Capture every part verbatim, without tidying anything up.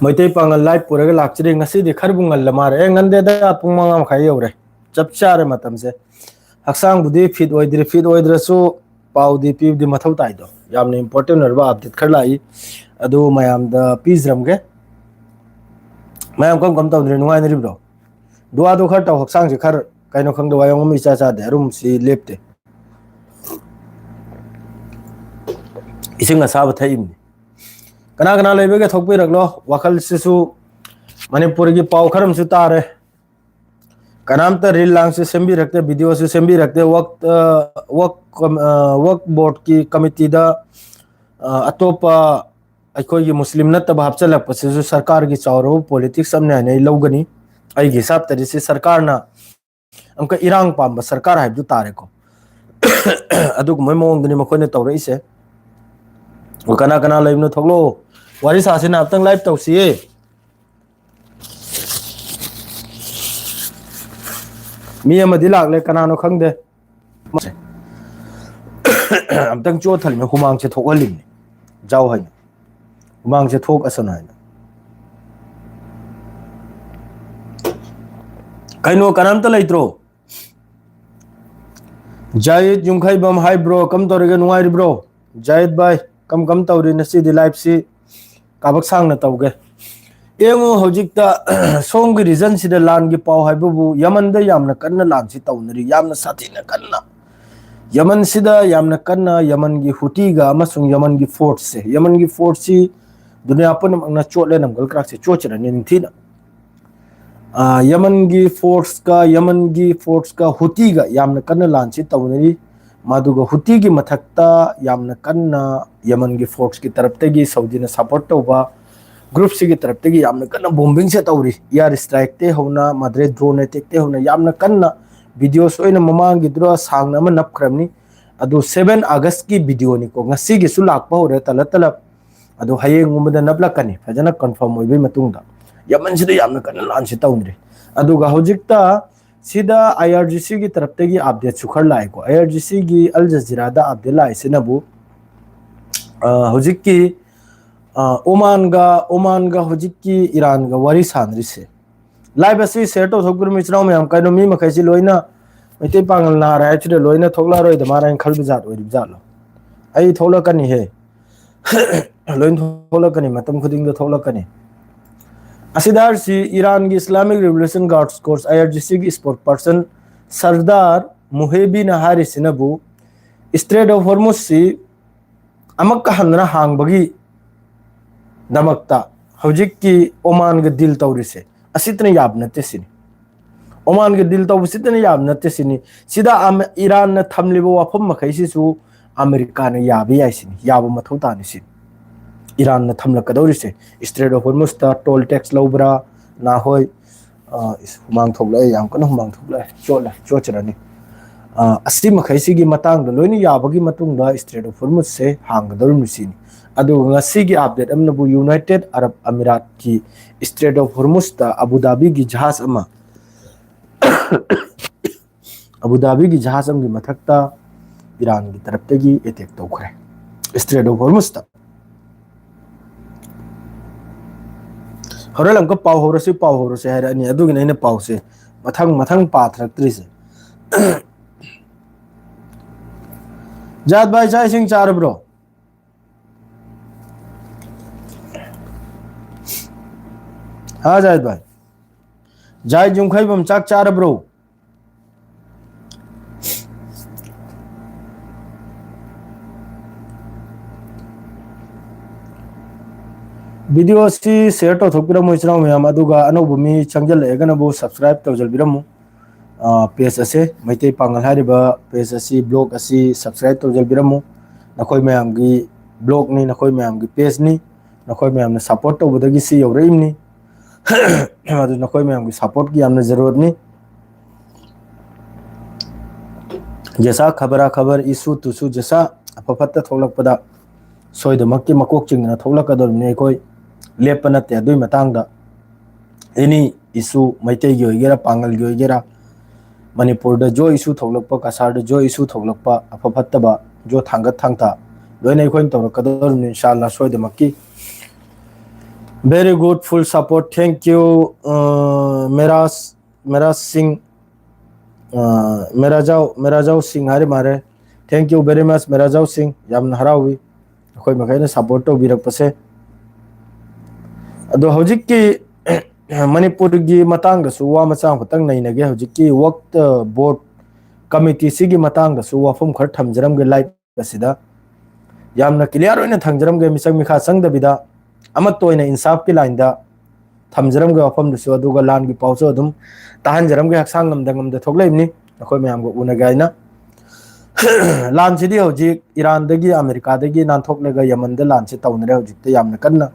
ꯃꯩꯇꯩ ꯄꯥꯉꯜ live ꯄꯨꯔꯒ ꯂꯥꯛꯆꯔꯤ꯫ ꯉꯁꯤꯗꯤ ꯈꯔꯕꯨ ꯉꯜꯂ ꯃꯥꯜꯂꯦ꯫ ꯑꯦ, ꯉꯟꯗꯦꯗ, ꯄꯨꯡ ꯃꯉꯥ ꯃꯈꯥꯏ ꯌꯧꯔꯦ꯫ ꯆꯞ ꯆꯥꯔꯦ ꯃꯇꯝꯁꯦ꯫ ꯍꯛꯆꯥꯡꯕꯨꯗꯤ fit ꯑꯣꯏꯗ꯭ꯔꯤ, fit ꯑꯣꯏꯗ꯭ꯔꯁꯨ ꯄꯥꯎꯗꯤ ꯄꯤꯕꯗꯤ ꯃꯊꯧ ꯇꯥꯏꯗꯣ꯫ ꯌꯥꯝꯅ important ꯑꯣꯏꯔꯕ update ꯈꯔ ꯂꯥꯛꯏ, ꯑꯗꯨ ꯃꯌꯥꯝꯗ ꯄꯤꯖꯔꯝꯒꯦ꯫ ꯃꯌꯥꯝ ꯀꯔꯝ ꯀꯔꯝ ꯇꯧꯗ꯭ꯔꯤ? ꯅꯨꯡꯉꯥꯏꯅꯔꯤꯕ꯭ꯔꯣ? ꯗꯨꯋꯥꯗꯣ ꯈꯔ ꯇꯧ, ꯍꯛꯆꯥꯡꯁꯦ ꯈꯔ ꯀꯩꯅꯣ ꯈꯪꯗꯦ, ꯋꯥꯌꯣꯡ ꯑꯃ ꯏꯆꯥ ꯆꯥꯗꯦ, ꯑꯔꯨꯝꯁꯤ ꯂꯦꯞꯇꯦ꯫ ꯏꯁꯤꯡ ꯑꯁꯥꯕ ꯊꯛꯏꯕꯅꯤ꯫ ꯀꯅꯥ ꯀꯅꯥ ꯂꯩꯕꯒꯦ, ꯊꯣꯛꯄꯤꯔꯛꯂꯣ꯫ ꯋꯥꯈꯜꯁꯤꯁꯨ ꯃꯅꯤꯄꯨꯔꯒꯤ ꯄꯥꯎ ꯈꯔ ꯑꯃꯁꯨ ꯇꯥꯔꯦ꯫ ꯀꯅꯥꯝꯇ reel ꯂꯥꯡꯁꯨ ꯁꯦꯝꯕꯤꯔꯛꯇꯦ, videoꯁꯨ ꯁꯦꯝꯕꯤꯔꯛꯇꯦ꯫ Work, ꯑ, work com-, ꯑ, work boardꯀꯤ committeeꯗ, ꯑ, ꯑꯇꯣꯞꯄ ꯑꯩꯈꯣꯏꯒꯤ ꯃꯨꯁꯂꯤꯝ ꯅꯠꯇꯕ ꯍꯥꯞꯆꯤꯜꯂꯛꯄꯁꯤꯁꯨ ꯁꯔꯀꯥꯔꯒꯤ ꯆꯥꯎꯔꯕ politics ꯑꯃꯅꯤ ꯍꯥꯏꯅ ꯑꯩ ꯂꯧꯒꯅꯤ꯫ ꯑꯩꯒꯤ ꯍꯤꯁꯥꯕꯇꯗꯤ ꯁꯤ ꯁꯔꯀꯥꯔꯅ ꯑꯃꯨꯛꯀ ꯏꯔꯥꯡ ꯄꯥꯝꯕ ꯁꯔꯀꯥꯔ ꯍꯥꯏꯕꯗꯨ ꯇꯥꯔꯦꯀꯣ꯫ ꯑꯗꯨꯒꯨꯝꯕꯩ ꯃꯑꯣꯡꯗꯅꯤ ꯃꯈꯣꯏꯅ ꯇꯧꯔꯛꯏꯁꯦ꯫ ꯑꯣ, ꯀꯅꯥ ꯀꯅꯥ ꯂꯩꯕꯅꯣ, ꯊꯣꯛꯂꯛꯑꯣ꯫ ꯋꯥꯔꯤ ꯁꯥꯁꯤ, ꯉꯥꯏꯍꯥꯛꯇꯪ live ꯇꯧꯁꯤꯌꯦ꯫ ꯃꯤ ꯑꯃꯗꯤ ꯂꯥꯛꯂꯦ, ꯀꯅꯥꯅꯣ ꯈꯪꯗꯦ꯫ ꯑꯝꯇꯪ ꯆꯣꯠꯊꯜꯂꯤꯅꯦ, ꯍꯨꯃꯥꯡꯁꯦ ꯊꯣꯛꯍꯜꯂꯤꯅꯦ꯫ ꯖꯥꯎ ꯍꯥꯏꯅ꯫ ꯍꯨꯃꯥꯡꯁꯦ ꯊꯣꯛꯑꯁꯅꯨ ꯍꯥꯏꯅ꯫ ꯀꯩꯅꯣ, ꯀꯅꯥꯝꯇ ꯂꯩꯇ꯭ꯔꯣ? ꯖꯥꯍꯤꯗ ꯌꯨꯝꯈꯩꯕꯝ, hi bro, ꯀꯝ ꯇꯧꯔꯤꯒꯦ, ꯅꯨꯡꯉꯥꯏꯔꯤꯕ꯭ꯔꯣ? ꯖꯥꯍꯤꯗ ꯚꯥꯏ, ꯀꯝ ꯀꯝ ꯇꯧꯔꯤ? ꯉꯁꯤꯗꯤ liveꯁꯤ ꯀꯥꯕꯛ ꯁꯥꯡꯅ ꯇꯧꯒꯦ꯫ ꯌꯦꯡꯉꯨ, ꯍꯧꯖꯤꯛꯇ ꯁꯣꯝꯒꯤ regionꯁꯤꯗ ꯂꯥꯟꯒꯤ ꯄꯥꯎ ꯍꯥꯏꯕꯕꯨ ꯌꯃꯟꯗ ꯌꯥꯝꯅ ꯀꯟꯅ ꯂꯥꯟꯁꯤ ꯇꯧꯅꯔꯤ, ꯌꯥꯝꯅ ꯁꯥꯊꯤꯅ ꯀꯟꯅ꯫ ꯌꯃꯟꯁꯤꯗ ꯌꯥꯝꯅ ꯀꯟꯅ ꯌꯃꯟꯒꯤ ꯍꯨꯇꯤꯒ ꯑꯃꯁꯨꯡ ꯌꯃꯟꯒꯤ forceꯁꯦ, ꯌꯃꯟꯒꯤ forceꯁꯤ ꯗꯨꯅꯤꯌꯥ ꯄꯨꯝꯅꯃꯛꯅ ꯆꯣꯠꯂꯦ, ꯅꯝꯒꯜ ꯀ꯭ꯔꯥꯛꯁꯦ ꯆꯣꯠꯆꯔꯅꯤ ꯅꯤꯡꯊꯤꯅ꯫ ꯑ, ꯌꯃꯟꯒꯤ forceꯀ, ꯌꯃꯟꯒꯤ forceꯀ ꯍꯨꯇꯤꯒ ꯌꯥꯝꯅ ꯀꯟꯅ ꯂꯥꯟꯁꯤ ꯇꯧꯅꯔꯤ꯫ ꯃꯗꯨꯒ ꯍꯨꯇꯤꯒꯤ ꯃꯊꯛꯇ ꯌꯥꯝꯅ ꯀꯟꯅ ꯌꯃꯟꯒꯤ forceꯀꯤ ꯇꯔꯞꯇꯒꯤ, ꯁꯥꯎꯗꯤꯅ support ꯇꯧꯕ groupꯁꯤꯒꯤ ꯇꯔꯞꯇꯒꯤ ꯌꯥꯝꯅ ꯀꯟꯅ bombingꯁꯦ ꯇꯧꯔꯤ꯫ Air strikeꯇꯩ ꯍꯧꯅ, ꯃꯗ꯭ꯔꯦ drone attackꯇꯩ ꯍꯧꯅ ꯌꯥꯝꯅ ꯀꯟꯅ, videoꯁꯨ ꯑꯩꯅ ꯃꯃꯥꯡꯒꯤꯗꯨꯗ ꯁꯥꯡꯅ ꯑꯃ ꯅꯞꯈ꯭ꯔꯕꯅꯤ꯫ ꯑꯗꯨ seven Augustꯀꯤ videoꯅꯤꯀꯣ꯫ ꯉꯁꯤꯒꯤꯁꯨ ꯂꯥꯛꯄ ꯍꯧꯔꯦ ꯇꯂꯞ ꯇꯂꯞ꯫ ꯑꯗꯨ ꯍꯌꯦꯡꯒꯨꯝꯕꯗ ꯅꯞꯂꯛꯀꯅꯤ, ꯐꯖꯅ confirm ꯑꯣꯏꯕꯩ ꯃꯇꯨꯡꯗ꯫ ꯌꯃꯟꯁꯤꯗ ꯌꯥꯝꯅ ꯀꯟꯅ ꯂꯥꯟꯁꯤ ꯇꯧꯗ꯭ꯔꯤ꯫ ꯑꯗꯨꯒ ꯍꯧꯖꯤꯛꯇ ꯁꯤꯗ IRGCꯒꯤ ꯇꯔꯞꯇꯒꯤ updateꯁꯨ ꯈꯔ ꯂꯥꯛꯑꯦꯀꯣ꯫ IRGCꯒꯤ Al Jazeeraꯗ update ꯂꯥꯛꯏꯁꯤꯅꯕꯨ, ꯑ, ꯍꯧꯖꯤꯛꯀꯤ ꯑ, ꯑꯣꯃꯥꯟꯒ ꯑꯣꯃꯥꯟꯒ ꯍꯧꯖꯤꯛꯀꯤ ꯏꯔꯥꯟꯒ ꯋꯥꯔꯤ ꯁꯥꯟꯅꯔꯤꯁꯦ꯫ ꯂꯥꯏꯚ ꯑꯁꯤ ꯁꯤꯌꯔ ꯇꯧꯊꯣꯛꯄꯤꯔꯝꯃꯤ ꯏꯆꯤꯟ ꯏꯅꯥꯎ ꯃꯌꯥꯝ꯫ ꯀꯩꯅꯣ, ꯃꯤ ꯃꯈꯩꯁꯤ ꯂꯣꯏꯅ ꯃꯩꯇꯩ ꯄꯥꯉꯜ ꯅꯥꯔꯦ ꯍꯥꯏꯁꯤꯗ ꯂꯣꯏꯅ ꯊꯣꯛꯂꯛꯑꯔꯣꯏꯗ ꯃꯥꯅ ꯍꯥꯏꯅ ꯈꯜꯕ ꯖꯥꯠ ꯑꯣꯏꯔꯤꯕ ꯖꯥꯠꯂꯣ? ꯑꯩ ꯊꯣꯛꯂꯛꯀꯅꯤꯍꯦ꯫ ꯂꯣꯏꯅ ꯊꯣꯛꯂꯛꯀꯅꯤ, ꯃꯇꯝ ꯈꯨꯗꯤꯡꯗ ꯊꯣꯛꯂꯛꯀꯅꯤ꯫ ꯑꯁꯤꯗ ꯍꯥꯏꯔꯤꯁꯤ ꯏꯔꯥꯟꯒꯤ Islamic Revolution Guards Corps, I R G C ꯒꯤ spokesperson Sardar ꯃꯨꯍꯦꯕꯤꯅ ꯍꯥꯏꯔꯤꯁꯤꯅꯕꯨ Strait of Hormuz ꯁꯤ ꯑꯃꯨꯛꯀ ꯍꯟꯅ ꯍꯥꯡꯕꯒꯤ ꯗꯃꯛꯇ ꯍꯧꯖꯤꯛꯀꯤ ꯑꯣꯃꯥꯟꯒ ꯗꯤꯜ ꯇꯧꯔꯤꯁꯦ ꯑꯁꯤꯇꯅ ꯌꯥꯕ ꯅꯠꯇꯦ ꯁꯤꯅꯤ꯫ ꯑꯣꯃꯥꯟꯒ ꯗꯤꯜ ꯇꯧꯕꯁꯤꯇꯅ ꯌꯥꯕ ꯅꯠꯇꯦ ꯁꯤꯅꯤ꯫ ꯁꯤꯗ ꯑꯃ-, ꯏꯔꯥꯟꯅ ꯊꯝꯂꯤꯕ ꯋꯥꯐꯝ ꯃꯈꯩꯁꯤꯁꯨ ꯑꯃꯦꯔꯤꯀꯥꯅ ꯌꯥꯕ ꯌꯥꯏ ꯁꯤꯅꯤ, ꯌꯥꯕ ꯃꯊꯧ ꯇꯥꯅꯤ ꯁꯤꯅꯤ꯫ ꯏꯔꯥꯟꯅ ꯊꯝꯂꯛꯀꯗꯧꯔꯤꯁꯦ Strait of Hormuz ꯇ toll tax ꯂꯧꯕ꯭ꯔꯥ, ꯅꯍꯣꯏ, ꯑ, ꯏꯁ, ꯍꯨꯃꯥꯡ ꯊꯣꯛꯂꯛꯑꯦ, ꯌꯥꯝ ꯀꯟꯅ ꯍꯨꯃꯥꯡ ꯊꯣꯛꯂꯛꯑꯦ, ꯆꯣꯠꯂꯦ, ꯆꯣꯠꯆꯔꯅꯤ꯫ ꯑ, ꯑꯁꯤ ꯃꯈꯩꯁꯤꯒꯤ ꯃꯇꯥꯡꯗ ꯂꯣꯏꯅ ꯌꯥꯕꯒꯤ ꯃꯇꯨꯡꯗ Strait of Hormuz ꯁꯦ ꯍꯥꯡꯒꯗꯧꯔꯤꯕꯅꯤ ꯁꯤꯅꯤ꯫ ꯑꯗꯨꯒ ꯉꯁꯤꯒꯤ update ꯑꯃꯅꯕꯨ United Arab Emirates ꯀꯤ Strait of Hormuz ꯇ ꯑꯕꯨ ꯙꯥꯕꯤꯒꯤ ꯖꯍꯥꯖ ꯑꯃ ꯑꯕꯨ ꯙꯥꯕꯤꯒꯤ ꯖꯍꯥꯖ ꯑꯃꯒꯤ ꯃꯊꯛꯇ ꯏꯔꯥꯟꯒꯤ ꯇꯔꯞꯇꯒꯤ attack ꯇꯧꯈ꯭ꯔꯦ Strait of Hormuz ꯇ꯫ ꯍꯣꯔꯦꯟ ꯑꯃꯨꯛꯀ ꯄꯥꯎ ꯍꯧꯔꯁꯤ, ꯄꯥꯎ ꯍꯧꯔꯁꯤ ꯍꯥꯏꯔꯛꯑꯅꯤ, ꯑꯗꯨꯒꯤꯅꯤ ꯑꯩꯅ ꯄꯥꯎꯁꯦ ꯃꯊꯪ ꯃꯊꯪ ꯄꯥꯊꯔꯛꯇ꯭ꯔꯤꯁꯦ꯫ ꯖꯥꯠ ꯚꯥꯏ, ꯆꯥꯛ ꯏꯁꯤꯡ ꯆꯥꯔꯕ꯭ꯔꯣ? ꯍꯥ ꯖꯥꯏꯗ ꯚꯥꯏ? ꯖꯥꯏꯗ ꯌꯨꯝꯈꯩꯕꯝ, ꯆꯥꯛ ꯆꯥꯔꯕ꯭ꯔꯣ? Video ꯑꯁꯤ share ꯇꯧꯊꯣꯛꯄꯤꯔꯝꯃꯣ ꯏꯆꯤꯟ ꯏꯅꯥꯎ ꯃꯌꯥꯝ, ꯑꯗꯨꯒ ꯑꯅꯧꯕ ꯃꯤ ꯆꯪꯁꯤꯜꯂꯛꯑꯒꯅꯕꯨ subscribe ꯇꯧꯖꯕꯤꯔꯝꯃꯨ꯫ ꯑ, page ꯑꯁꯦ, ꯃꯩꯇꯩ ꯄꯥꯉꯜ ꯍꯥꯏꯔꯤꯕ page ꯑꯁꯤ, blog ꯑꯁꯤ subscribe ꯇꯧꯖꯕꯤꯔꯝꯃꯨ꯫ ꯅꯈꯣꯏ ꯃꯌꯥꯝꯒꯤ blog ꯅꯤ, ꯅꯈꯣꯏ ꯃꯌꯥꯝꯒꯤ page ꯅꯤ, ꯅꯈꯣꯏ ꯃꯌꯥꯝꯅ support ꯇꯧꯕꯗꯒꯤ ꯁꯤ ꯌꯧꯔꯛꯏꯕꯅꯤ꯫ ꯑꯗꯨ ꯅꯈꯣꯏ ꯃꯌꯥꯝꯒꯤ support ꯀꯤ ꯌꯥꯝꯅ ꯖꯔꯨꯔꯠꯅꯤ꯫ ꯖꯦꯁꯥ ꯈꯕꯔꯥ ꯈꯕꯔ, ꯏꯁꯨ ꯇꯨꯁꯨ ꯖꯦꯁꯥ, ꯑꯐ ꯐꯠꯇ ꯊꯣꯛꯂꯛꯄꯗ ꯁꯣꯏꯗꯃꯛꯀꯤ ꯃꯀꯣꯛ ꯆꯤꯡꯗꯅ ꯊꯣꯛꯂꯛꯀꯗꯧꯔꯤꯕꯅꯤ꯫ ꯑꯩꯈꯣꯏ ꯂꯦꯞꯄ ꯅꯠꯇꯦ ꯑꯗꯨꯒꯤ ꯃꯇꯥꯡꯗ꯫ Any issue, ꯃꯩꯇꯩꯒꯤ ꯑꯣꯏꯒꯦꯔꯥ, ꯄꯥꯉꯜꯒꯤ ꯑꯣꯏꯒꯦꯔꯥ, ꯃꯅꯤꯄꯨꯔꯗ ꯖꯣ issue ꯊꯣꯛꯂꯛꯄ, ꯀꯁꯥꯔꯗ ꯖꯣ issue ꯊꯣꯛꯂꯛꯄ, ꯑꯐ ꯐꯠꯇꯕ ꯖꯣ ꯊꯥꯡꯒꯠ ꯊꯥꯡꯇ ꯂꯣꯏꯅ ꯑꯩꯈꯣꯏꯅ ꯇꯧꯔꯛꯀꯗꯧꯔꯤꯕꯅꯤ, ꯏꯟꯁꯥ ꯑꯜꯂꯥ, ꯁꯣꯏꯗꯃꯛꯀꯤ꯫ Very good, full support. Thank you, uh, Meras, Meras Singh, uh, Merajao, Merajao Singh ꯍꯥꯏꯔ ꯃꯥꯜꯂꯦ꯫ Thank you very much, Merajao Singh. ꯌꯥꯝꯅ ꯍꯔꯥꯎꯏ ꯑꯩꯈꯣꯏ ꯃꯈꯩꯅ support ꯇꯧꯕꯤꯔꯛꯄꯁꯦ꯫ ꯑꯗꯣ ꯍꯧꯖꯤꯛꯀꯤ ꯃꯅꯤꯄꯨꯔꯒꯤ ꯃꯇꯥꯡꯗꯁꯨ ꯋꯥ ꯃꯆꯥ ꯑꯃꯈꯛꯇꯪ ꯅꯩꯅꯒꯦ꯫ ꯍꯧꯖꯤꯛꯀꯤ ꯋꯛꯐ ꯕꯣꯔꯗ ꯀꯃꯤꯇꯤꯁꯤꯒꯤ ꯃꯇꯥꯡꯗꯁꯨ ꯋꯥꯐꯝ ꯈꯔ ꯊꯝꯖꯔꯝꯒꯦ live ꯑꯁꯤꯗ꯫ ꯌꯥꯝꯅ clear ꯑꯣꯏꯅ ꯊꯝꯖꯔꯝꯒꯦ, ꯃꯤꯆꯪ ꯃꯤꯈꯥ ꯆꯪꯗꯕꯤꯗ꯫ ꯑꯃꯠꯇ ꯑꯣꯏꯅ ꯏꯟꯁꯥꯐꯀꯤ ꯂꯥꯏꯟꯗ ꯊꯝꯖꯔꯝꯒꯦ ꯋꯥꯐꯝꯗꯨꯁꯨ, ꯑꯗꯨꯒ ꯂꯥꯟꯒꯤ ꯄꯥꯎꯁꯨ ꯑꯗꯨꯝ ꯇꯥꯍꯟꯖꯔꯝꯒꯦ꯫ ꯍꯛꯆꯥꯡ ꯉꯝꯗ ꯉꯝꯗ ꯊꯣꯛꯂꯛꯏꯕꯅꯤ, ꯑꯩꯈꯣꯏ ꯃꯌꯥꯝꯒ ꯎꯅꯒꯦ ꯍꯥꯏꯅ꯫ ꯂꯥꯟꯁꯤꯗꯤ ꯍꯧꯖꯤꯛ ꯏꯔꯥꯟꯗꯒꯤ, ꯑꯃꯦꯔꯤꯀꯥꯗꯒꯤ ꯅꯥꯟꯊꯣꯛꯂꯒ ꯌꯃꯟꯗ ꯂꯥꯟꯁꯤ ꯇꯧꯅꯔꯦ꯫ ꯍꯧꯖꯤꯛꯇ ꯌꯥꯝꯅ ꯀꯟꯅ,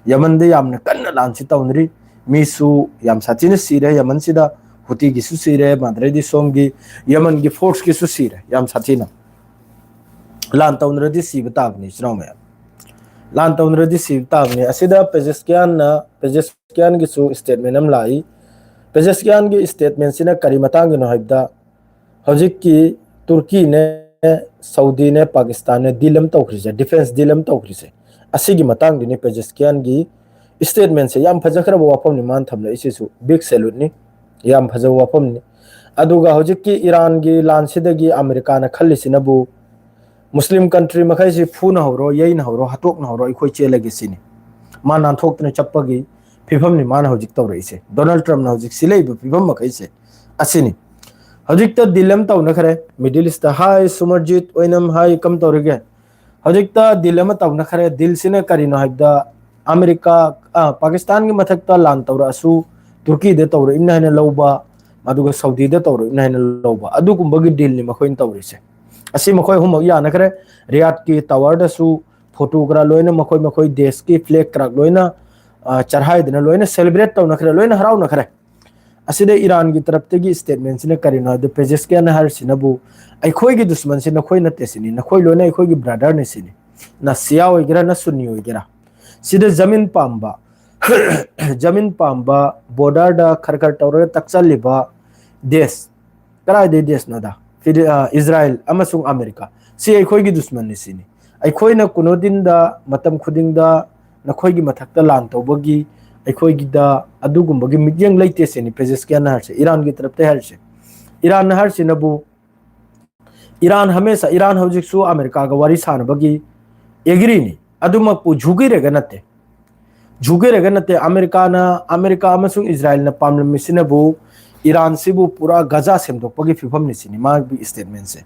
ꯌꯃꯟꯗ ꯌꯥꯝꯅ ꯀꯟꯅ ꯂꯥꯟꯁꯤ ꯇꯧꯅꯔꯤ꯫ ꯃꯤꯁꯨ ꯌꯥꯝ ꯁꯥꯊꯤꯅ ꯁꯤꯔꯦ ꯌꯃꯟꯁꯤꯗ꯫ ꯍꯨꯇꯤꯒꯤꯁꯨ ꯁꯤꯔꯦ, ꯃꯥꯗ꯭ꯔꯩꯗꯤ ꯁꯣꯝꯒꯤ ꯌꯃꯟꯒꯤ ꯐꯣꯔꯁꯀꯤꯁꯨ ꯁꯤꯔꯦ ꯌꯥꯝ ꯁꯥꯊꯤꯅ꯫ ꯂꯥꯟ ꯇꯧꯅꯔꯗꯤ ꯁꯤꯕ ꯇꯥꯕꯅꯤ, ꯏꯆꯤꯟ ꯏꯅꯥꯎ ꯃꯌꯥꯝ꯫ ꯂꯥꯟ ꯇꯧꯅꯔꯗꯤ ꯁꯤꯕ ꯇꯥꯕꯅꯤ꯫ ꯑꯁꯤꯗ ꯄꯦꯖꯦꯁꯀꯤꯌꯥꯟꯅ, ꯄꯦꯖꯦꯁꯀꯤꯌꯥꯟꯒꯤꯁꯨ statement ꯑꯃ ꯂꯥꯛꯏ꯫ ꯄꯦꯖꯦꯁꯀꯤꯌꯥꯟꯒꯤ statementꯁꯤꯅ ꯀꯔꯤ ꯃꯇꯥꯡꯒꯤꯅꯣ ꯍꯥꯏꯕꯗ, ꯍꯧꯖꯤꯛꯀꯤ ꯇꯨꯔꯀꯤꯅꯦ, ꯁꯧꯗꯤꯅꯦ, ꯄꯥꯀꯤꯁꯇꯥꯟꯅꯦ deal ꯑꯃ ꯇꯧꯈ꯭ꯔꯤꯁꯦ, defence deal ꯑꯃ ꯇꯧꯈ꯭ꯔꯤꯁꯦ, ꯑꯁꯤꯒꯤ ꯃꯇꯥꯡꯗꯨꯅꯤ ꯄꯦꯖꯦꯁꯀꯤꯌꯥꯟꯒꯤ statementꯁꯦ꯫ ꯌꯥꯝ ꯐꯖꯈ꯭ꯔꯕ ꯋꯥꯐꯝꯅꯤ ꯃꯥꯅ ꯊꯝꯂꯛꯏꯁꯤꯁꯨ, big saluteꯅꯤ, ꯌꯥꯝ ꯐꯖꯕ ꯋꯥꯐꯝꯅꯤ꯫ ꯑꯗꯨꯒ ꯍꯧꯖꯤꯛꯀꯤ ꯏꯔꯥꯟꯒꯤ ꯂꯥꯟꯁꯤꯗꯒꯤ ꯑꯃꯦꯔꯤꯀꯥꯅ ꯈꯜꯂꯤꯁꯤꯅꯕꯨ, ꯃꯨꯁꯂꯤꯝ country ꯃꯈꯩꯁꯤ ꯐꯨꯅ ꯍꯧꯔꯣ, ꯌꯩꯅ ꯍꯧꯔꯣ, ꯍꯥꯠꯇꯣꯛꯅ ꯍꯧꯔꯣ, ꯑꯩꯈꯣꯏ ꯆꯦꯜꯂꯒꯦ ꯁꯤꯅꯤ꯫ ꯃꯥ ꯅꯥꯟꯊꯣꯛꯇꯨꯅ ꯆꯠꯄꯒꯤ ꯐꯤꯕꯝꯅꯤ ꯃꯥꯅ ꯍꯧꯖꯤꯛ ꯇꯧꯔꯛꯏꯁꯦ꯫ ꯗꯣꯅꯥꯜꯗ ꯇ꯭ꯔꯝꯞꯅ ꯍꯧꯖꯤꯛ ꯁꯤꯜꯂꯛꯏꯕ ꯐꯤꯕꯝ ꯃꯈꯩꯁꯦ ꯑꯁꯤꯅꯤ꯫ ꯍꯧꯖꯤꯛꯇ deal ꯑꯃ ꯇꯧꯅꯈ꯭ꯔꯦ Middle Eastꯇ꯫ Hi ꯁꯨꯃꯔꯖꯤꯠ ꯑꯣꯏꯅꯝ, hi, ꯀꯝ ꯇꯧꯔꯤꯒꯦ? ꯍꯧꯖꯤꯛꯇ deal ꯑꯃ ꯇꯧꯅꯈ꯭ꯔꯦ꯫ Dealꯁꯤꯅ ꯀꯔꯤꯅꯣ ꯍꯥꯏꯕꯗ, ꯑꯃꯦꯔꯤꯀꯥ, ꯑ, ꯄꯥꯀꯤꯁꯇꯥꯟꯒꯤ ꯃꯊꯛꯇ ꯂꯥꯟ ꯇꯧꯔꯛꯑꯁꯨ ꯇꯨꯔꯀꯤꯗ ꯇꯧꯔꯛꯏꯕꯅ ꯍꯥꯏꯅ ꯂꯧꯕ, ꯑꯗꯨꯒ ꯁꯧꯗꯤꯗ ꯇꯧꯔꯛꯏꯕꯅ ꯍꯥꯏꯅ ꯂꯧꯕ, ꯑꯗꯨꯒꯨꯝꯕꯒꯤ dealꯅꯤ ꯃꯈꯣꯏꯅ ꯇꯧꯔꯤꯁꯦ꯫ ꯑꯁꯤ ꯃꯈꯣꯏ ꯑꯍꯨꯝꯃꯛ ꯌꯥꯅꯈ꯭ꯔꯦ꯫ ꯔꯤꯌꯥꯗꯀꯤ towerꯗꯁꯨ photo ꯈꯔ ꯂꯣꯏꯅ, ꯃꯈꯣꯏ ꯃꯈꯣꯏ ꯗꯦꯁꯀꯤ flag ꯈꯔ ꯂꯣꯏꯅ, ꯑ, ꯆꯔꯍꯥꯏꯗꯅ ꯂꯣꯏꯅ celebrate ꯇꯧꯅꯈ꯭ꯔꯦ, ꯂꯣꯏꯅ ꯍꯔꯥꯎꯅꯈ꯭ꯔꯦ꯫ ꯑꯁꯤꯗ ꯏꯔꯥꯟꯒꯤ ꯇꯔꯞꯇꯒꯤ statementꯁꯤꯅ ꯀꯔꯤꯅꯣ ꯍꯥꯏꯕꯗ, ꯄꯦꯖꯦꯁꯀꯤꯌꯥꯟꯅ ꯍꯥꯏꯔꯤꯁꯤꯅꯕꯨ, "ꯑꯩꯈꯣꯏꯒꯤ ꯗꯨꯁꯃꯟꯁꯤ ꯅꯈꯣꯏ ꯅꯠꯇꯦ ꯁꯤꯅꯤ, ꯅꯈꯣꯏ ꯂꯣꯏꯅ ꯑꯩꯈꯣꯏꯒꯤ brotherꯅꯤ ꯁꯤꯅꯤ, ꯅ ꯁꯤꯌꯥ ꯑꯣꯏꯒꯦꯔꯥ, ꯅ ꯁꯨꯟꯅꯤ ꯑꯣꯏꯒꯦꯔꯥ꯫ ꯁꯤꯗ ꯖꯃꯤꯟ ꯄꯥꯝꯕ, ꯖꯃꯤꯟ ꯄꯥꯝꯕ, borderꯗ ꯈꯔ ꯈꯔ ꯇꯧꯔꯒ ꯇꯛꯆꯜꯂꯤꯕ ꯗꯦꯁ, ꯀꯗꯥꯏꯗꯩ ꯗꯦꯁꯅꯣꯗ? ꯐꯤꯂꯤ-, ꯑ, ꯏꯖꯔꯥꯏꯜ ꯑꯃꯁꯨꯡ ꯑꯃꯦꯔꯤꯀꯥ, ꯁꯤ ꯑꯩꯈꯣꯏꯒꯤ ꯗꯨꯁꯃꯟꯅꯤ ꯁꯤꯅꯤ꯫ ꯑꯩꯈꯣꯏꯅ ꯀꯨꯅꯨꯗꯤꯟꯗ ꯃꯇꯝ ꯈꯨꯗꯤꯡꯗ ꯅꯈꯣꯏꯒꯤ ꯃꯊꯛꯇ ꯂꯥꯟ ꯇꯧꯕꯒꯤ ꯑꯩꯈꯣꯏꯒꯤꯗ ꯑꯗꯨꯒꯨꯝꯕꯒꯤ ꯃꯤꯠꯌꯦꯡ ꯂꯩꯇꯦ ꯁꯤꯅꯤ ꯄꯦꯖꯦꯁꯀꯤꯌꯥꯟꯅ ꯍꯥꯏꯔꯤꯁꯦ, ꯏꯔꯥꯟꯒꯤ ꯇꯔꯞꯇ ꯍꯥꯏꯔꯤꯁꯦ꯫ ꯏꯔꯥꯟꯅ ꯍꯥꯏꯔꯤꯁꯤꯅꯕꯨ, ꯏꯔꯥꯟ ꯍꯃꯦꯁꯥ, ꯏꯔꯥꯟ ꯍꯧꯖꯤꯛꯁꯨ ꯑꯃꯦꯔꯤꯀꯥꯒ ꯋꯥꯔꯤ ꯁꯥꯟꯅꯕꯒꯤ ꯑꯦꯒ꯭ꯔꯤꯅꯤ꯫ ꯑꯗꯨꯃꯛꯄꯨ ꯖꯨꯒꯤꯔꯒ ꯅꯠꯇꯦ, ꯖꯨꯒꯤꯔꯒ ꯅꯠꯇꯦ꯫ ꯑꯃꯦꯔꯤꯀꯥꯅ, ꯑꯃꯦꯔꯤꯀꯥ ꯑꯃꯁꯨꯡ ꯏꯖꯔꯥꯏꯜꯅ ꯄꯥꯝꯂꯝꯃꯤꯁꯤꯅꯕꯨ ꯏꯔꯥꯟꯁꯤꯕꯨ ꯄꯨꯔꯥ ꯒꯖꯥ ꯁꯦꯝꯗꯣꯛꯄꯒꯤ ꯐꯤꯕꯝꯅꯤ ꯁꯤꯅꯤ ꯃꯥꯒꯤ ꯏꯁꯇꯦꯠꯃꯦꯟꯁꯦ꯫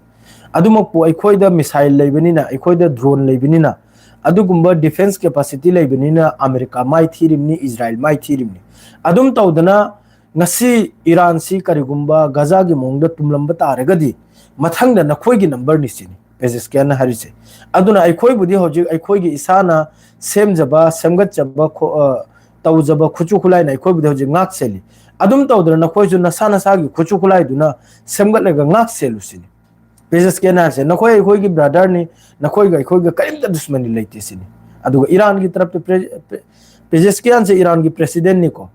ꯑꯗꯨꯃꯛꯄꯨ ꯑꯩꯈꯣꯏꯗ ꯃꯤꯁꯥꯏꯜ ꯂꯩꯕꯅꯤꯅ, ꯑꯩꯈꯣꯏꯗ ꯗ꯭ꯔꯣꯟ ꯂꯩꯕꯅꯤꯅ, ꯑꯗꯨꯒꯨꯝꯕ ꯗꯤꯐꯦꯟꯁ ꯀꯦꯄꯥꯁꯤꯇꯤ ꯂꯩꯕꯅꯤꯅ ꯑꯃꯦꯔꯤꯀꯥ ꯃꯥꯏ ꯊꯤꯔꯤꯕꯅꯤ, ꯏꯖꯔꯥꯏꯜ ꯃꯥꯏ ꯊꯤꯔꯤꯕꯅꯤ꯫ ꯑꯗꯨꯝ ꯇꯧꯗꯅ ꯉꯁꯤ ꯏꯔꯥꯟꯁꯤ ꯀꯔꯤꯒꯨꯝꯕ ꯒꯖꯥꯒꯤ ꯃꯑꯣꯡꯗ ꯇꯨꯝꯂꯝꯕ ꯇꯥꯔꯒꯗꯤ ꯃꯊꯪꯗ ꯅꯈꯣꯏꯒꯤ ꯅꯝꯕꯔꯅꯤ ꯁꯤꯅꯤ ꯄꯦꯖꯦꯁꯀꯤꯌꯥꯟꯅ ꯍꯥꯏꯔꯤꯁꯦ꯫ ꯑꯗꯨꯅ ꯑꯩꯈꯣꯏꯕꯨꯗꯤ ꯍꯧꯖꯤꯛ ꯑꯩꯈꯣꯏꯒꯤ ꯏꯁꯥꯅ ꯁꯦꯝꯖꯕ, ꯁꯦꯝꯒꯠꯆꯕ, ꯈꯣ-, ꯑ, ꯇꯧꯖꯕ ꯈꯨꯠꯁꯨ ꯈꯨꯠꯂꯥꯏꯅ ꯑꯩꯈꯣꯏꯕꯨꯗꯤ ꯍꯧꯖꯤꯛ ꯉꯥꯛ ꯁꯦꯜꯂꯤ꯫ ꯑꯗꯨꯝ ꯇꯧꯗꯅ ꯅꯈꯣꯏꯁꯨ ꯅꯁꯥ ꯅꯁꯥꯒꯤ ꯈꯨꯠꯁꯨ ꯈꯨꯠꯂꯥꯏꯗꯨꯅ ꯁꯦꯝꯒꯠꯂꯒ ꯉꯥꯛ ꯁꯦꯜꯂꯨ ꯁꯤꯅꯤ꯫ ꯄꯦꯖꯦꯁꯀꯤꯌꯥꯟꯅ ꯍꯥꯏꯔꯤꯁꯦ, ꯅꯈꯣꯏ ꯑꯩꯈꯣꯏꯒꯤ ꯕ꯭ꯔꯗꯔꯅꯤ, ꯅꯈꯣꯏꯒ ꯑꯩꯈꯣꯏꯒ ꯀꯔꯤꯝꯇ ꯗꯨꯁꯃꯟꯗꯤ ꯂꯩꯇꯦ ꯁꯤꯅꯤ꯫ ꯑꯗꯨꯒ ꯏꯔꯥꯟꯒꯤ ꯇꯔꯞꯇ ꯄꯦ-, ꯄꯦ-, ꯄꯦꯖꯦꯁꯀꯤꯌꯥꯟꯁꯦ ꯏꯔꯥꯟꯒꯤ ꯄ꯭ꯔꯦꯁꯤꯗꯦꯟꯅꯤꯀꯣ꯫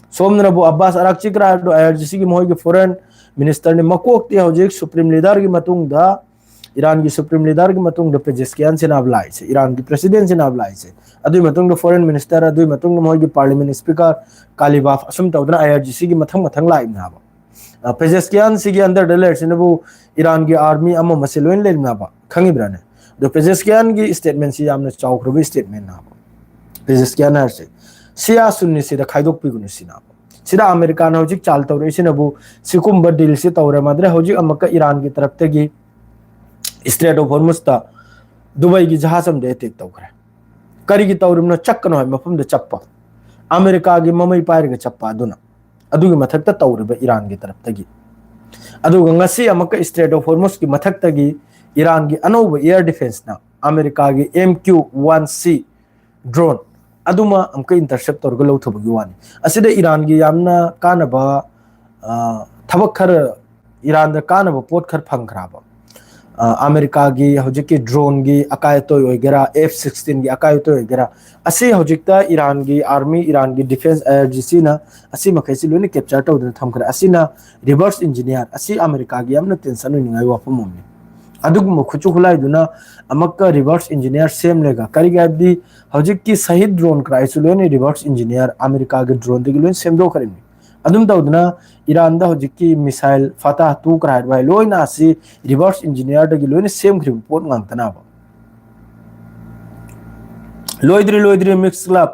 ꯁꯣꯝꯗꯅꯕꯨ ꯑꯕꯥꯁ ꯑꯔꯥꯛꯆꯤ ꯀꯔꯥꯏ ꯍꯥꯏꯕꯗꯣ ꯑꯥꯏ ꯑꯥꯔ ꯖꯤ ꯁꯤꯒꯤ ꯃꯈꯣꯏꯒꯤ ꯐꯣꯔꯦꯟ ꯃꯤꯅꯤꯁꯇꯔꯅꯤ꯫ ꯃꯀꯣꯛꯇꯤ ꯍꯧꯖꯤꯛ ꯁꯨꯄ꯭ꯔꯤꯝ ꯂꯤꯗꯔꯒꯤ ꯃꯇꯨꯡꯗ, ꯏꯔꯥꯟꯒꯤ ꯁꯨꯄ꯭ꯔꯤꯝ ꯂꯤꯗꯔꯒꯤ ꯃꯇꯨꯡꯗ ꯄꯦꯖꯦꯁꯀꯤꯌꯥꯟꯁꯤꯅ ꯂꯥꯛꯏꯁꯦ, ꯏꯔꯥꯟꯒꯤ ꯄ꯭ꯔꯦꯁꯤꯗꯦꯟꯁꯤꯅ ꯂꯥꯛꯏꯁꯦ꯫ ꯑꯗꯨꯒꯤ ꯃꯇꯨꯡꯗ ꯐꯣꯔꯦꯟ ꯃꯤꯅꯤꯁꯇꯔ, ꯑꯗꯨꯒꯤ ꯃꯇꯨꯡꯗ ꯃꯈꯣꯏꯒꯤ ꯄꯥꯔꯂꯤꯌꯥꯃꯦꯟ ꯁ꯭ꯄꯤꯀꯔ ꯀꯥꯂꯤꯕꯥꯐ, ꯑꯁꯨꯝ ꯇꯧꯗꯅ ꯑꯥꯏ ꯑꯥꯔ ꯖꯤ ꯁꯤꯒꯤ ꯃꯊꯪ ꯃꯊꯪ ꯂꯥꯛꯏꯕꯅꯦ ꯍꯥꯏꯕ꯫ ꯑ, ꯄꯦꯖꯦꯁꯀꯤꯌꯥꯟꯁꯤꯒꯤ ꯑꯟꯗꯔꯗ ꯂꯩꯔꯤꯁꯤꯅꯕꯨ ꯏꯔꯥꯟꯒꯤ ꯑꯥꯔꯃꯤ ꯑꯃ ꯑꯃꯁꯦ ꯂꯣꯏꯅ ꯂꯩꯔꯤꯅꯦꯕ, ꯈꯪꯉꯤꯕ꯭ꯔꯥꯅꯦ? ꯑꯗꯣ ꯄꯦꯖꯦꯁꯀꯤꯌꯥꯟꯒꯤ ꯏꯁꯇꯦꯠꯃꯦꯟꯁꯤ ꯌꯥꯝꯅ ꯆꯥꯎꯈ꯭ꯔꯕ ꯏꯁꯇꯦꯠꯃꯦꯟꯅꯦꯕ꯫ ꯄꯦꯖꯦꯁꯀꯤꯌꯥꯟ ꯍꯥꯏꯔꯤꯁꯦ ꯁꯤꯌꯥ ꯁꯨꯟꯅꯤ ꯁꯤꯗ ꯈꯥꯏꯗꯣꯛꯄꯤꯒꯅꯨ ꯁꯤꯅꯦꯕ꯫ ꯁꯤꯗ ꯑꯃꯦꯔꯤꯀꯥꯅ ꯍꯧꯖꯤꯛ ꯆꯥꯜ ꯇꯧꯔꯛꯏꯁꯤꯅꯕꯨ ꯁꯤꯒꯨꯝꯕ ꯗꯤꯜꯁꯤ ꯇꯧꯔꯦ ꯃꯥꯗ꯭ꯔꯦ꯫ ꯍꯧꯖꯤꯛ ꯑꯃꯨꯛꯀ ꯏꯔꯥꯟꯒꯤ ꯇꯔꯞꯇꯒꯤ ꯏꯁꯇ꯭ꯔꯦꯠ ꯑꯣꯐ ꯍꯣꯔꯃꯨꯁꯇ ꯗꯨꯕꯥꯏꯒꯤ ꯖꯍꯥꯖ ꯑꯃꯗ ꯑꯦꯇꯦꯛ ꯇꯧꯈ꯭ꯔꯦ꯫ ꯀꯔꯤꯒꯤ ꯇꯧꯔꯤꯕꯅꯣ? ꯆꯠꯀꯅꯣ ꯍꯥꯏꯕ ꯃꯐꯝꯗ ꯆꯠꯄ, ꯑꯃꯦꯔꯤꯀꯥꯒꯤ ꯃꯃꯩ ꯄꯥꯏꯔꯒ ꯆꯠꯄ꯫ ꯑꯗꯨꯅ ꯑꯗꯨꯒꯤ ꯃꯊꯛꯇ ꯇꯧꯔꯤꯕ ꯏꯔꯥꯟꯒꯤ ꯇꯔꯞꯇꯒꯤ꯫ ꯑꯗꯨꯒ ꯉꯁꯤ ꯑꯃꯨꯛꯀ ꯏꯁꯇ꯭ꯔꯦꯠ ꯑꯣꯐ ꯍꯣꯔꯃꯨꯁꯀꯤ ꯃꯊꯛꯇꯒꯤ ꯏꯔꯥꯟꯒꯤ ꯑꯅꯧꯕ ꯑꯦꯌꯔ ꯗꯤꯐꯦꯟꯁꯅ ꯑꯃꯦꯔꯤꯀꯥꯒꯤ ꯑꯦꯝ ꯀ꯭ꯌꯨ ꯋꯥꯟ ꯁꯤ ꯗ꯭ꯔꯣꯟ ꯑꯗꯨꯃ ꯑꯃꯨꯛꯀ ꯏꯟꯇꯔꯁꯦꯞ ꯇꯧꯔꯒ ꯂꯧꯊꯕꯒꯤ ꯋꯥꯅꯤ꯫ ꯑꯁꯤꯗ ꯏꯔꯥꯟꯒꯤ ꯌꯥꯝꯅ ꯀꯥꯟꯅꯕ, ꯑ, ꯊꯕꯛ ꯈꯔ, ꯏꯔꯥꯟꯗ ꯀꯥꯟꯅꯕ ꯄꯣꯠ ꯈꯔ ꯐꯪꯈ꯭ꯔꯕ꯫ ꯑ, ꯑꯃꯦꯔꯤꯀꯥꯒꯤ ꯍꯧꯖꯤꯛꯀꯤ ꯗ꯭ꯔꯣꯟꯒꯤ ꯑꯀꯥꯏ ꯑꯇꯣꯏ ꯑꯣꯏꯒꯦꯔꯥ, ꯑꯦꯐ ꯁꯤꯛꯁꯇꯤꯟꯒꯤ ꯑꯀꯥꯏ ꯑꯇꯣꯏ ꯑꯣꯏꯒꯦꯔꯥ, ꯑꯁꯤ ꯍꯧꯖꯤꯛꯇ ꯏꯔꯥꯟꯒꯤ ꯑꯥꯔꯃꯤ, ꯏꯔꯥꯟꯒꯤ ꯗꯤꯐꯦꯟꯁ ꯑꯦꯖꯦꯟꯁꯤꯅ ꯑꯁꯤ ꯃꯈꯩꯁꯤ ꯂꯣꯏꯅ ꯀꯦꯞꯆꯔ ꯇꯧꯗꯨꯅ ꯊꯝꯈ꯭ꯔꯦ꯫ ꯑꯁꯤꯅ ꯔꯤꯚꯔꯁ ꯏꯟꯖꯤꯅꯤꯌꯥꯔ, ꯑꯁꯤ ꯑꯃꯦꯔꯤꯀꯥꯒꯤ ꯌꯥꯝꯅ ꯇꯦꯟꯁꯟ ꯑꯣꯏꯅꯤꯡꯉꯥꯏ ꯋꯥꯐꯝ ꯑꯃꯅꯤ꯫ ꯑꯗꯨꯒꯨꯝꯕ ꯈꯨꯠꯁꯨ ꯈꯨꯠꯂꯥꯏꯗꯨꯅ ꯑꯃꯨꯛꯀ reverse engineer ꯁꯦꯝꯂꯒ, ꯀꯔꯤꯒꯤ ꯍꯥꯏꯕꯗꯤ ꯍꯧꯖꯤꯛꯀꯤ ꯁꯍꯤꯗ drone ꯀꯔꯥꯏꯁꯨ ꯂꯣꯏꯅ reverse engineer ꯑꯃꯦꯔꯤꯀꯥꯒꯤ droneꯗꯒꯤ ꯂꯣꯏꯅ ꯁꯦꯝꯗꯣꯛꯈ꯭ꯔꯤꯕꯅꯤ꯫ ꯑꯗꯨꯝ ꯇꯧꯗꯅ ꯏꯔꯥꯟꯗ ꯍꯧꯖꯤꯛꯀꯤ missile Fateh two ꯀꯔꯥꯏ ꯂꯣꯏꯅ ꯑꯁꯤ reverse engineerꯗꯒꯤ ꯂꯣꯏꯅ ꯁꯦꯝꯈ꯭ꯔꯤꯕ ꯄꯣꯠ ꯉꯥꯛꯇꯅꯕ꯫ ꯂꯣꯏꯗ꯭ꯔꯤ, ꯂꯣꯏꯗ꯭ꯔꯤ, ꯃꯤꯛꯁ ꯀ꯭ꯂꯕ꯫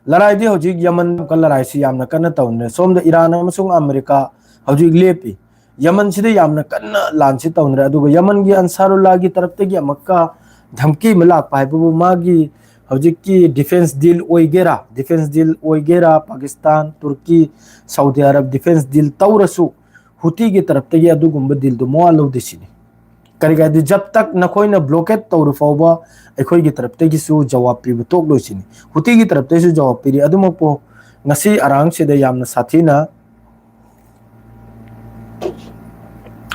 ꯂꯔꯥꯏꯗꯤ ꯍꯧꯖꯤꯛ ꯌꯃꯟ ꯂꯔꯥꯏꯁꯤ ꯌꯥꯝꯅ ꯀꯟꯅ ꯇꯧꯅꯔꯦ꯫ ꯁꯣꯝꯗ ꯏꯔꯥꯟ ꯑꯃꯁꯨꯡ ꯑꯃꯦꯔꯤꯀꯥ ꯍꯧꯖꯤꯛ ꯂꯦꯞꯄꯤ꯫ ꯌꯃꯟꯁꯤꯗ ꯌꯥꯝꯅ ꯀꯟꯅ ꯂꯥꯟꯁꯤ ꯇꯧꯅꯔꯦ꯫ ꯑꯗꯨꯒ ꯌꯃꯟꯒꯤ ꯑꯟꯁꯥꯔꯨꯜꯂꯥꯒꯤ ꯇꯔꯞꯇꯒꯤ ꯑꯃꯨꯛꯀ ꯙꯝꯀꯤ ꯑꯃ ꯂꯥꯛꯄ ꯍꯥꯏꯕꯕꯨ ꯃꯥꯒꯤ ꯍꯧꯖꯤꯛꯀꯤ defence deal ꯑꯣꯏꯒꯦꯔꯥ, defence deal ꯑꯣꯏꯒꯦꯔꯥ, ꯄꯥꯀꯤꯁꯇꯥꯟ, ꯇꯨꯔꯀꯤ, ꯁꯥꯎꯗꯤ ꯑꯔꯕ defence deal ꯇꯧꯔꯁꯨ ꯍꯨꯇꯤꯒꯤ ꯇꯔꯞꯇꯒꯤ ꯑꯗꯨꯒꯨꯝꯕ dealꯗꯨ ꯃꯋꯥ ꯂꯧꯗꯦ ꯁꯤꯅꯤ꯫ ꯀꯔꯤꯒꯤ ꯍꯥꯏꯗꯤ ꯖꯕ ꯇꯛ ꯅꯈꯣꯏꯅ blockade ꯇꯧꯔ ꯐꯥꯎꯕ ꯑꯩꯈꯣꯏꯒꯤ ꯇꯔꯞꯇꯒꯤꯁꯨ ꯖꯋꯥꯕ ꯄꯤꯕ ꯇꯣꯛꯂꯣꯏ ꯁꯤꯅꯤ꯫ ꯍꯨꯇꯤꯒꯤ ꯇꯔꯞꯇꯒꯤꯁꯨ ꯖꯋꯥꯕ ꯄꯤꯔꯤ꯫ ꯑꯗꯨꯃꯛꯄꯨ ꯉꯁꯤ ꯑꯔꯥꯡꯁꯤꯗ ꯌꯥꯝꯅ ꯁꯥꯊꯤꯅ,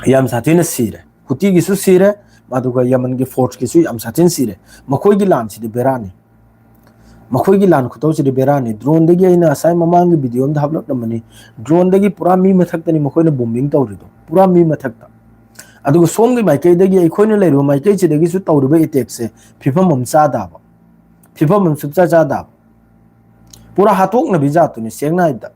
ꯌꯥꯝ ꯁꯥꯊꯤꯅ ꯁꯤꯔꯦ꯫ ꯍꯨꯇꯤꯒꯤꯁꯨ ꯁꯤꯔꯦ, ꯑꯗꯨꯒ ꯌꯃꯟꯒꯤ forceꯀꯤꯁꯨ ꯌꯥꯝ ꯁꯥꯊꯤꯅ ꯁꯤꯔꯦ꯫ ꯃꯈꯣꯏꯒꯤ ꯂꯥꯟꯁꯤꯗꯤ ꯕꯦꯔꯥꯅꯤ꯫ ꯃꯈꯣꯏꯒꯤ ꯂꯥꯟ ꯈꯨꯇꯧꯁꯤꯗꯤ ꯕꯦꯔꯥꯅꯤ꯫ Droneꯗꯒꯤ ꯑꯩꯅ ꯉꯁꯥꯏ ꯃꯃꯥꯡꯒꯤ video ꯑꯃꯗ ꯍꯥꯞꯂꯛꯂꯝꯕꯅꯤ꯫ Droneꯗꯒꯤ ꯄꯨꯔꯥ ꯃꯤ ꯃꯊꯛꯇꯅꯤ ꯃꯈꯣꯏꯅ bombing ꯇꯧꯔꯤꯗꯣ, ꯄꯨꯔꯥ ꯃꯤ ꯃꯊꯛꯇ꯫ ꯑꯗꯨꯒ ꯁꯣꯝꯒꯤ ꯃꯥꯏꯀꯩꯗꯒꯤ ꯑꯩꯈꯣꯏꯅ ꯂꯩꯔꯤꯕ ꯃꯥꯏꯀꯩꯁꯤꯗꯒꯤꯁꯨ ꯇꯧꯔꯤꯕ attackꯁꯦ ꯐꯤꯐꯝ ꯑꯃ ꯆꯥꯗꯕ, ꯐꯤꯐꯝ ꯑꯃ ꯁꯨꯡꯆꯥ ꯆꯥꯗꯕ꯫ ꯄꯨꯔꯥ ꯍꯥꯠꯇꯣꯛꯅꯕꯤ ꯖꯥꯠꯇꯨꯅꯤ, ꯁꯦꯡꯅ ꯍꯥꯏꯕꯗ꯫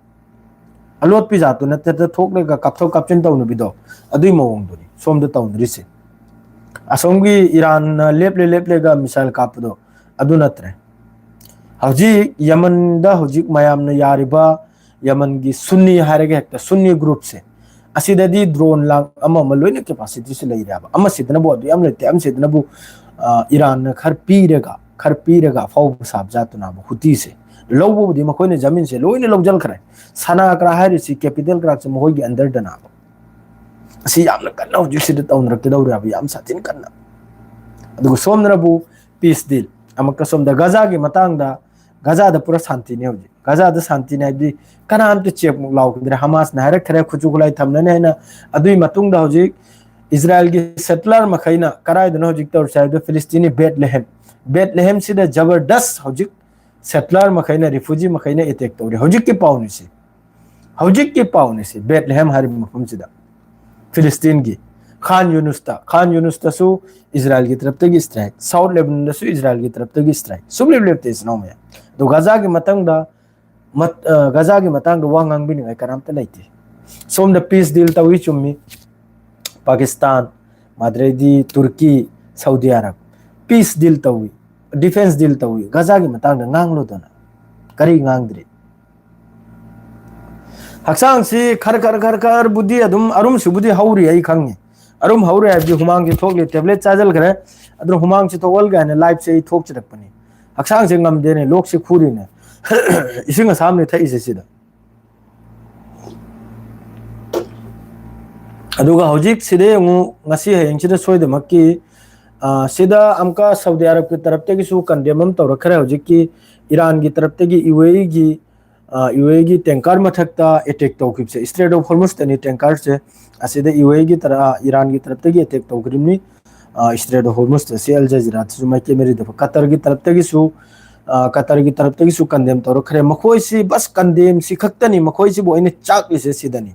ꯑꯂꯣꯠꯄꯤ ꯖꯥꯠꯇꯨ ꯅꯠꯇꯦꯗ, ꯊꯣꯛꯂꯒ ꯀꯥꯞꯊꯣꯛ ꯀꯥꯞꯁꯤꯟ ꯇꯧꯅꯕꯤꯗꯣ, ꯑꯗꯨꯏ ꯃꯑꯣꯡꯗꯨꯅꯤ ꯁꯣꯝꯗ ꯇꯧꯅꯔꯤꯁꯦ꯫ ꯑꯁꯣꯝꯒꯤ ꯏꯔꯥꯟꯅ ꯂꯦꯞꯂꯦ ꯂꯦꯞꯂꯦꯒ missile ꯀꯥꯞꯄꯗꯣ ꯑꯗꯨ ꯅꯠꯇ꯭ꯔꯦ꯫ ꯍꯧꯖꯤꯛ ꯌꯃꯟꯗ ꯍꯧꯖꯤꯛ ꯃꯌꯥꯝꯅ ꯌꯥꯔꯤꯕ ꯌꯃꯟꯒꯤ ꯁꯨꯟꯅꯤ ꯍꯥꯏꯔꯒ ꯍꯦꯛꯇ ꯁꯨꯟꯅꯤ groupꯁꯦ, ꯑꯁꯤꯗꯗꯤ drone ꯂꯥꯡ ꯑꯃ ꯑꯃ ꯂꯣꯏꯅ capacityꯁꯨ ꯂꯩꯔꯦꯕ꯫ ꯑꯃꯁꯤꯗꯅꯕꯨ ꯑꯗꯨ ꯌꯥꯝ ꯂꯩꯇꯦ, ꯑꯃꯁꯤꯗꯅꯕꯨ, ꯑ, ꯏꯔꯥꯟꯅ ꯈꯔ ꯄꯤꯔꯒ, ꯈꯔ ꯄꯤꯔꯒ ꯑꯐꯥꯎꯕ ꯁꯥꯕ ꯖꯥꯠꯇꯨꯅꯕ ꯍꯨꯇꯤꯁꯦ꯫ ꯂꯧꯕꯕꯨꯗꯤ ꯃꯈꯣꯏꯅ ꯖꯃꯤꯟꯁꯦ ꯂꯣꯏꯅ ꯂꯧꯁꯤꯟꯈ꯭ꯔꯦ꯫ ꯁꯅꯥ ꯀꯔꯥ ꯍꯥꯏꯔꯤꯁꯤ capital ꯀꯔꯥꯛꯁꯦ ꯃꯈꯣꯏꯒꯤ underꯗꯅꯕ꯫ ꯑꯁꯤ ꯌꯥꯝꯅ ꯀꯟꯅ ꯍꯧꯖꯤꯛꯁꯤꯗ ꯇꯧꯅꯔꯛꯀꯗꯧꯔꯦꯕ, ꯌꯥꯝ ꯁꯥꯊꯤꯅ ꯀꯟꯅ꯫ ꯑꯗꯨꯒ ꯁꯣꯝꯗꯅꯕꯨ peace deal꯫ ꯑꯃꯨꯛꯀ ꯁꯣꯝꯗ ꯒꯖꯥꯒꯤ ꯃꯇꯥꯡꯗ, ꯒꯖꯥꯗ ꯄꯨꯔꯥ ꯁꯥꯟꯇꯤꯅꯤ ꯍꯧꯖꯤꯛ꯫ ꯒꯖꯥꯗ ꯁꯥꯟꯇꯤꯅꯤ ꯍꯥꯏꯕꯗꯤ ꯀꯅꯥꯝꯇ ꯆꯦꯛꯃꯨꯛ ꯂꯥꯎꯈꯤꯗ꯭ꯔꯦ꯫ ꯍꯃꯥꯁꯅ ꯍꯥꯏꯔꯛꯈ꯭ꯔꯦ ꯈꯨꯠꯁꯨ ꯈꯨꯠꯂꯥꯏ ꯊꯝꯅꯅꯤ ꯍꯥꯏꯅ꯫ ꯑꯗꯨꯒꯤ ꯃꯇꯨꯡꯗ ꯍꯧꯖꯤꯛ ꯏꯖꯔꯥꯏꯜꯒꯤ settler ꯃꯈꯩꯅ ꯀꯗꯥꯏꯗꯅꯣ ꯍꯧꯖꯤꯛ ꯇꯧꯔꯤꯁꯦ ꯍꯥꯏꯕꯗ ꯐꯤꯂꯤꯁꯇꯤꯟꯒꯤ ꯕꯦꯠꯂꯦꯍꯦꯝ꯫ ꯕꯦꯠꯂꯦꯍꯦꯝꯁꯤꯗ ꯖꯕꯔꯗꯁ ꯍꯧꯖꯤꯛ settler ꯃꯈꯩꯅ, refugee ꯃꯈꯩꯅ attack ꯇꯧꯔꯤ꯫ ꯍꯧꯖꯤꯛꯀꯤ ꯄꯥꯎꯅꯤꯁꯤ꯫ ꯍꯧꯖꯤꯛꯀꯤ ꯄꯥꯎꯅꯤꯁꯤ꯫ ꯕꯦꯠꯂꯦꯍꯦꯝ ꯍꯥꯏꯔꯤꯕ ꯃꯐꯝꯁꯤꯗ ꯐꯤꯂꯤꯁꯇꯤꯟꯒꯤ꯫ ꯈꯥꯟ ꯌꯨꯅꯨꯁꯇ, ꯈꯥꯟ ꯌꯨꯅꯨꯁꯇꯁꯨ ꯏꯖꯔꯥꯏꯜꯒꯤ ꯇꯔꯞꯇꯒꯤ ꯏꯁꯇ꯭ꯔꯥꯏꯛ, ꯁꯥꯎꯠ ꯂꯦꯕꯅꯟꯗꯁꯨ ꯏꯖꯔꯥꯏꯜꯒꯤ ꯇꯔꯞꯇꯒꯤ ꯏꯁꯇ꯭ꯔꯥꯏꯛ, ꯁꯨꯡꯂꯦꯞ ꯂꯦꯞꯇꯦ, ꯏꯆꯤꯟ ꯏꯅꯥꯎ ꯃꯌꯥꯝ꯫ ꯑꯗꯣ ꯒꯥꯖꯥꯒꯤ ꯃꯇꯥꯡꯗ, ꯃꯠ-, ꯑ, ꯒꯥꯖꯥꯒꯤ ꯃꯇꯥꯡꯗ ꯋꯥ ꯉꯥꯡꯕꯤꯅꯤꯡꯉꯥꯏ ꯀꯅꯥꯝꯇ ꯂꯩꯇꯦ꯫ ꯁꯣꯝꯗ ꯄꯤꯁ ꯗꯤꯜ ꯇꯧꯏ, ꯆꯨꯝꯃꯤ, ꯄꯥꯀꯤꯁꯇꯥꯟ, ꯑꯗꯩꯗꯤ ꯇꯨꯔꯀꯤ, ꯁꯥꯎꯗꯤ ꯑꯔꯕ ꯄꯤꯁ ꯗꯤꯜ ꯇꯧꯏ, ꯗꯤꯐꯦꯟꯁ ꯗꯤꯜ ꯇꯧꯏ, ꯒꯥꯖꯥꯒꯤ ꯃꯇꯥꯡꯗ ꯉꯥꯡꯂꯨꯗꯅ ꯀꯔꯤ ꯉꯥꯡꯗ꯭ꯔꯤ? ꯍꯛꯆꯥꯡꯁꯤ ꯈꯔ ꯈꯔ ꯈꯔ ꯈꯔꯕꯨꯗꯤ ꯑꯗꯨꯝ ꯑꯔꯨꯝꯁꯤꯕꯨꯗꯤ ꯍꯧꯔꯤ, ꯑꯩ ꯈꯪꯉꯤ꯫ ꯑꯔꯨꯝ ꯍꯧꯔꯦ ꯍꯥꯏꯕꯗꯤ ꯍꯨꯃꯥꯡꯁꯤ ꯊꯣꯛꯂꯤ, ꯇꯦꯕ꯭ꯂꯦꯠ ꯆꯥꯁꯤꯜꯈ꯭ꯔꯦ, ꯑꯗꯨꯅ ꯍꯨꯃꯥꯡꯁꯤ ꯊꯣꯛꯍꯜꯒꯦ ꯍꯥꯏꯅ ꯂꯥꯏꯞꯁꯦ ꯑꯩ ꯊꯣꯛꯆꯔꯛꯄꯅꯤ꯫ ꯍꯛꯆꯥꯡꯁꯦ ꯉꯝꯗꯦꯅꯦ, ꯂꯣꯛꯁꯦ ꯈꯨꯔꯤꯅꯦ꯫ ꯏꯁꯤꯡ ꯑꯁꯥꯕꯅꯤ ꯊꯛꯏꯁꯦ ꯁꯤꯗ꯫ ꯑꯗꯨꯒ ꯍꯧꯖꯤꯛ ꯁꯤꯗ ꯌꯦꯡꯉꯨ, ꯉꯁꯤ ꯍꯌꯦꯡꯁꯤꯗ ꯁꯣꯏꯗꯃꯛꯀꯤ, ꯑ, ꯁꯤꯗ ꯑꯃꯨꯛꯀ ꯁꯥꯎꯗꯤ ꯑꯔꯕꯀꯤ ꯇꯔꯞꯇꯒꯤꯁꯨ ꯀꯟꯗꯦꯝ ꯑꯃ ꯇꯧꯔꯛꯈ꯭ꯔꯦ꯫ ꯍꯧꯖꯤꯛꯀꯤ ꯏꯔꯥꯟꯒꯤ ꯇꯔꯞꯇꯒꯤ ꯌꯨ ꯑꯦ ꯏꯒꯤ, ꯑ, ꯌꯨ ꯑꯦ ꯏꯒꯤ ꯇꯦꯡꯀꯔ ꯃꯊꯛꯇ ꯑꯦꯇꯦꯛ ꯇꯧꯈꯤꯕꯁꯦ, ꯏꯁꯇ꯭ꯔꯦꯠ ꯑꯣꯐ ꯍꯣꯔꯃꯨꯁꯇꯅꯤ ꯇꯦꯡꯀꯔꯁꯦ꯫ ꯑꯁꯤꯗ ꯌꯨ ꯑꯦ ꯏꯒꯤ ꯇꯔ-, ꯑ, ꯏꯔꯥꯟꯒꯤ ꯇꯔꯞꯇꯒꯤ ꯑꯦꯇꯦꯛ ꯇꯧꯈ꯭ꯔꯤꯕꯅꯤ꯫ ꯑ, ꯏꯁꯇ꯭ꯔꯦꯠ ꯑꯣꯐ ꯍꯣꯔꯃꯨꯁꯇ, ꯁꯤ ꯑꯜ ꯖꯖꯤꯔꯥꯗꯁꯨ ꯃꯥꯏꯀꯩ ꯃꯔꯤꯗ ꯀꯇꯔꯒꯤ ꯇꯔꯞꯇꯒꯤꯁꯨ, ꯑ, ꯀꯇꯔꯒꯤ ꯇꯔꯞꯇꯒꯤꯁꯨ ꯀꯟꯗꯦꯝ ꯇꯧꯔꯛꯈ꯭ꯔꯦ꯫ ꯃꯈꯣꯏꯁꯤ ꯕꯁ ꯀꯟꯗꯦꯝꯁꯤ ꯈꯛꯇꯅꯤ ꯃꯈꯣꯏꯁꯤꯕꯨ ꯑꯩꯅ ꯆꯥꯛꯂꯤꯁꯦ ꯁꯤꯗꯅꯤ꯫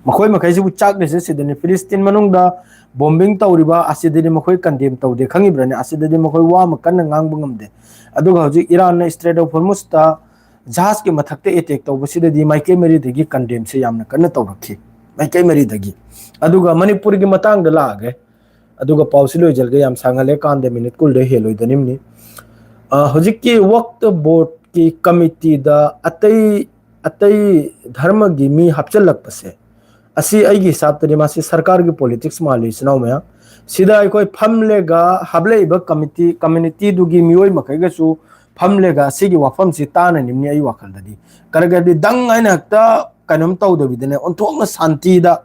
ꯃꯈꯣꯏ ꯃꯈꯩꯁꯤꯕꯨ ꯆꯥꯛꯂꯤꯁꯦ ꯁꯤꯗꯅꯤ꯫ ꯐꯤꯂꯤꯁꯇꯤꯟ ꯃꯅꯨꯡꯗ ꯕꯣꯝꯕꯤꯡ ꯇꯧꯔꯤꯕ ꯑꯁꯤꯗꯗꯤ ꯃꯈꯣꯏ ꯀꯟꯗꯦꯝ ꯇꯧꯗꯦ, ꯈꯪꯉꯤꯕ꯭ꯔꯅꯦ? ꯑꯁꯤꯗꯗꯤ ꯃꯈꯣꯏ ꯋꯥ ꯑꯃ ꯀꯟꯅ ꯉꯥꯡꯕ ꯉꯝꯗꯦ꯫ ꯑꯗꯨꯒ ꯍꯧꯖꯤꯛ ꯏꯔꯥꯟꯅ ꯏꯁꯇ꯭ꯔꯦꯠ ꯑꯣꯐ ꯍꯣꯔꯃꯨꯁꯇ ꯖꯍꯥꯖꯀꯤ ꯃꯊꯛꯇ ꯑꯦꯇꯦꯛ ꯇꯧꯕꯁꯤꯗꯗꯤ ꯃꯥꯏꯀꯩ ꯃꯔꯤꯗꯒꯤ ꯀꯟꯗꯦꯝꯁꯦ ꯌꯥꯝꯅ ꯀꯟꯅ ꯇꯧꯔꯛꯈꯤ, ꯃꯥꯏꯀꯩ ꯃꯔꯤꯗꯒꯤ꯫ ꯑꯗꯨꯒ ꯃꯅꯤꯄꯨꯔꯒꯤ ꯃꯇꯥꯡꯗ ꯂꯥꯛꯑꯒꯦ, ꯑꯗꯨꯒ ꯄꯥꯎꯁꯤ ꯂꯣꯏꯖꯔꯒꯦ, ꯌꯥꯝ ꯁꯥꯡꯍꯜꯂꯦ ꯀꯥꯟꯗ, ꯃꯤꯅꯤꯠ ꯀꯨꯟꯗꯩ ꯍꯦꯜꯂꯣꯏꯗꯅꯤꯝꯅꯤ꯫ ꯑ, ꯍꯧꯖꯤꯛꯀꯤ ꯋꯛꯐ ꯕꯣꯔꯗꯀꯤ ꯀꯃꯤꯇꯤꯗ ꯑꯇꯩ, ꯑꯇꯩ ꯙꯔꯃꯒꯤ ꯃꯤ ꯍꯥꯞꯆꯤꯜꯂꯛꯄꯁꯦ, ꯑꯁꯤ ꯑꯩꯒꯤ ꯍꯤꯁꯥꯕꯇꯗꯤ ꯃꯥꯁꯤ ꯁꯔꯀꯥꯔꯒꯤ ꯄꯣꯂꯤꯇꯤꯛꯁ ꯃꯥꯜꯂꯤ, ꯏꯆꯤꯟ ꯏꯅꯥꯎ ꯃꯌꯥꯝ꯫ ꯁꯤꯗ ꯑꯩꯈꯣꯏ ꯐꯝꯂꯒ ꯍꯥꯞꯂꯛꯏꯕ ꯀꯃꯤꯇꯤ, ꯀꯝꯃ꯭ꯌꯨꯅꯤꯇꯤꯗꯨꯒꯤ ꯃꯤꯑꯣꯏ ꯃꯈꯩꯒꯁꯨ ꯐꯝꯂꯒ ꯑꯁꯤꯒꯤ ꯋꯥꯐꯝꯁꯤ ꯇꯥꯟꯅꯅꯤꯡꯅꯤ ꯑꯩ ꯋꯥꯈꯜꯗꯗꯤ꯫ ꯀꯔꯤꯒꯗꯤ ꯗꯪ ꯍꯥꯏꯅ ꯍꯦꯛꯇ ꯀꯩꯅꯣꯝ ꯇꯧꯗꯕꯤꯗꯅꯦ, ꯑꯣꯟꯊꯣꯛꯅ ꯁꯥꯟꯇꯤꯗ,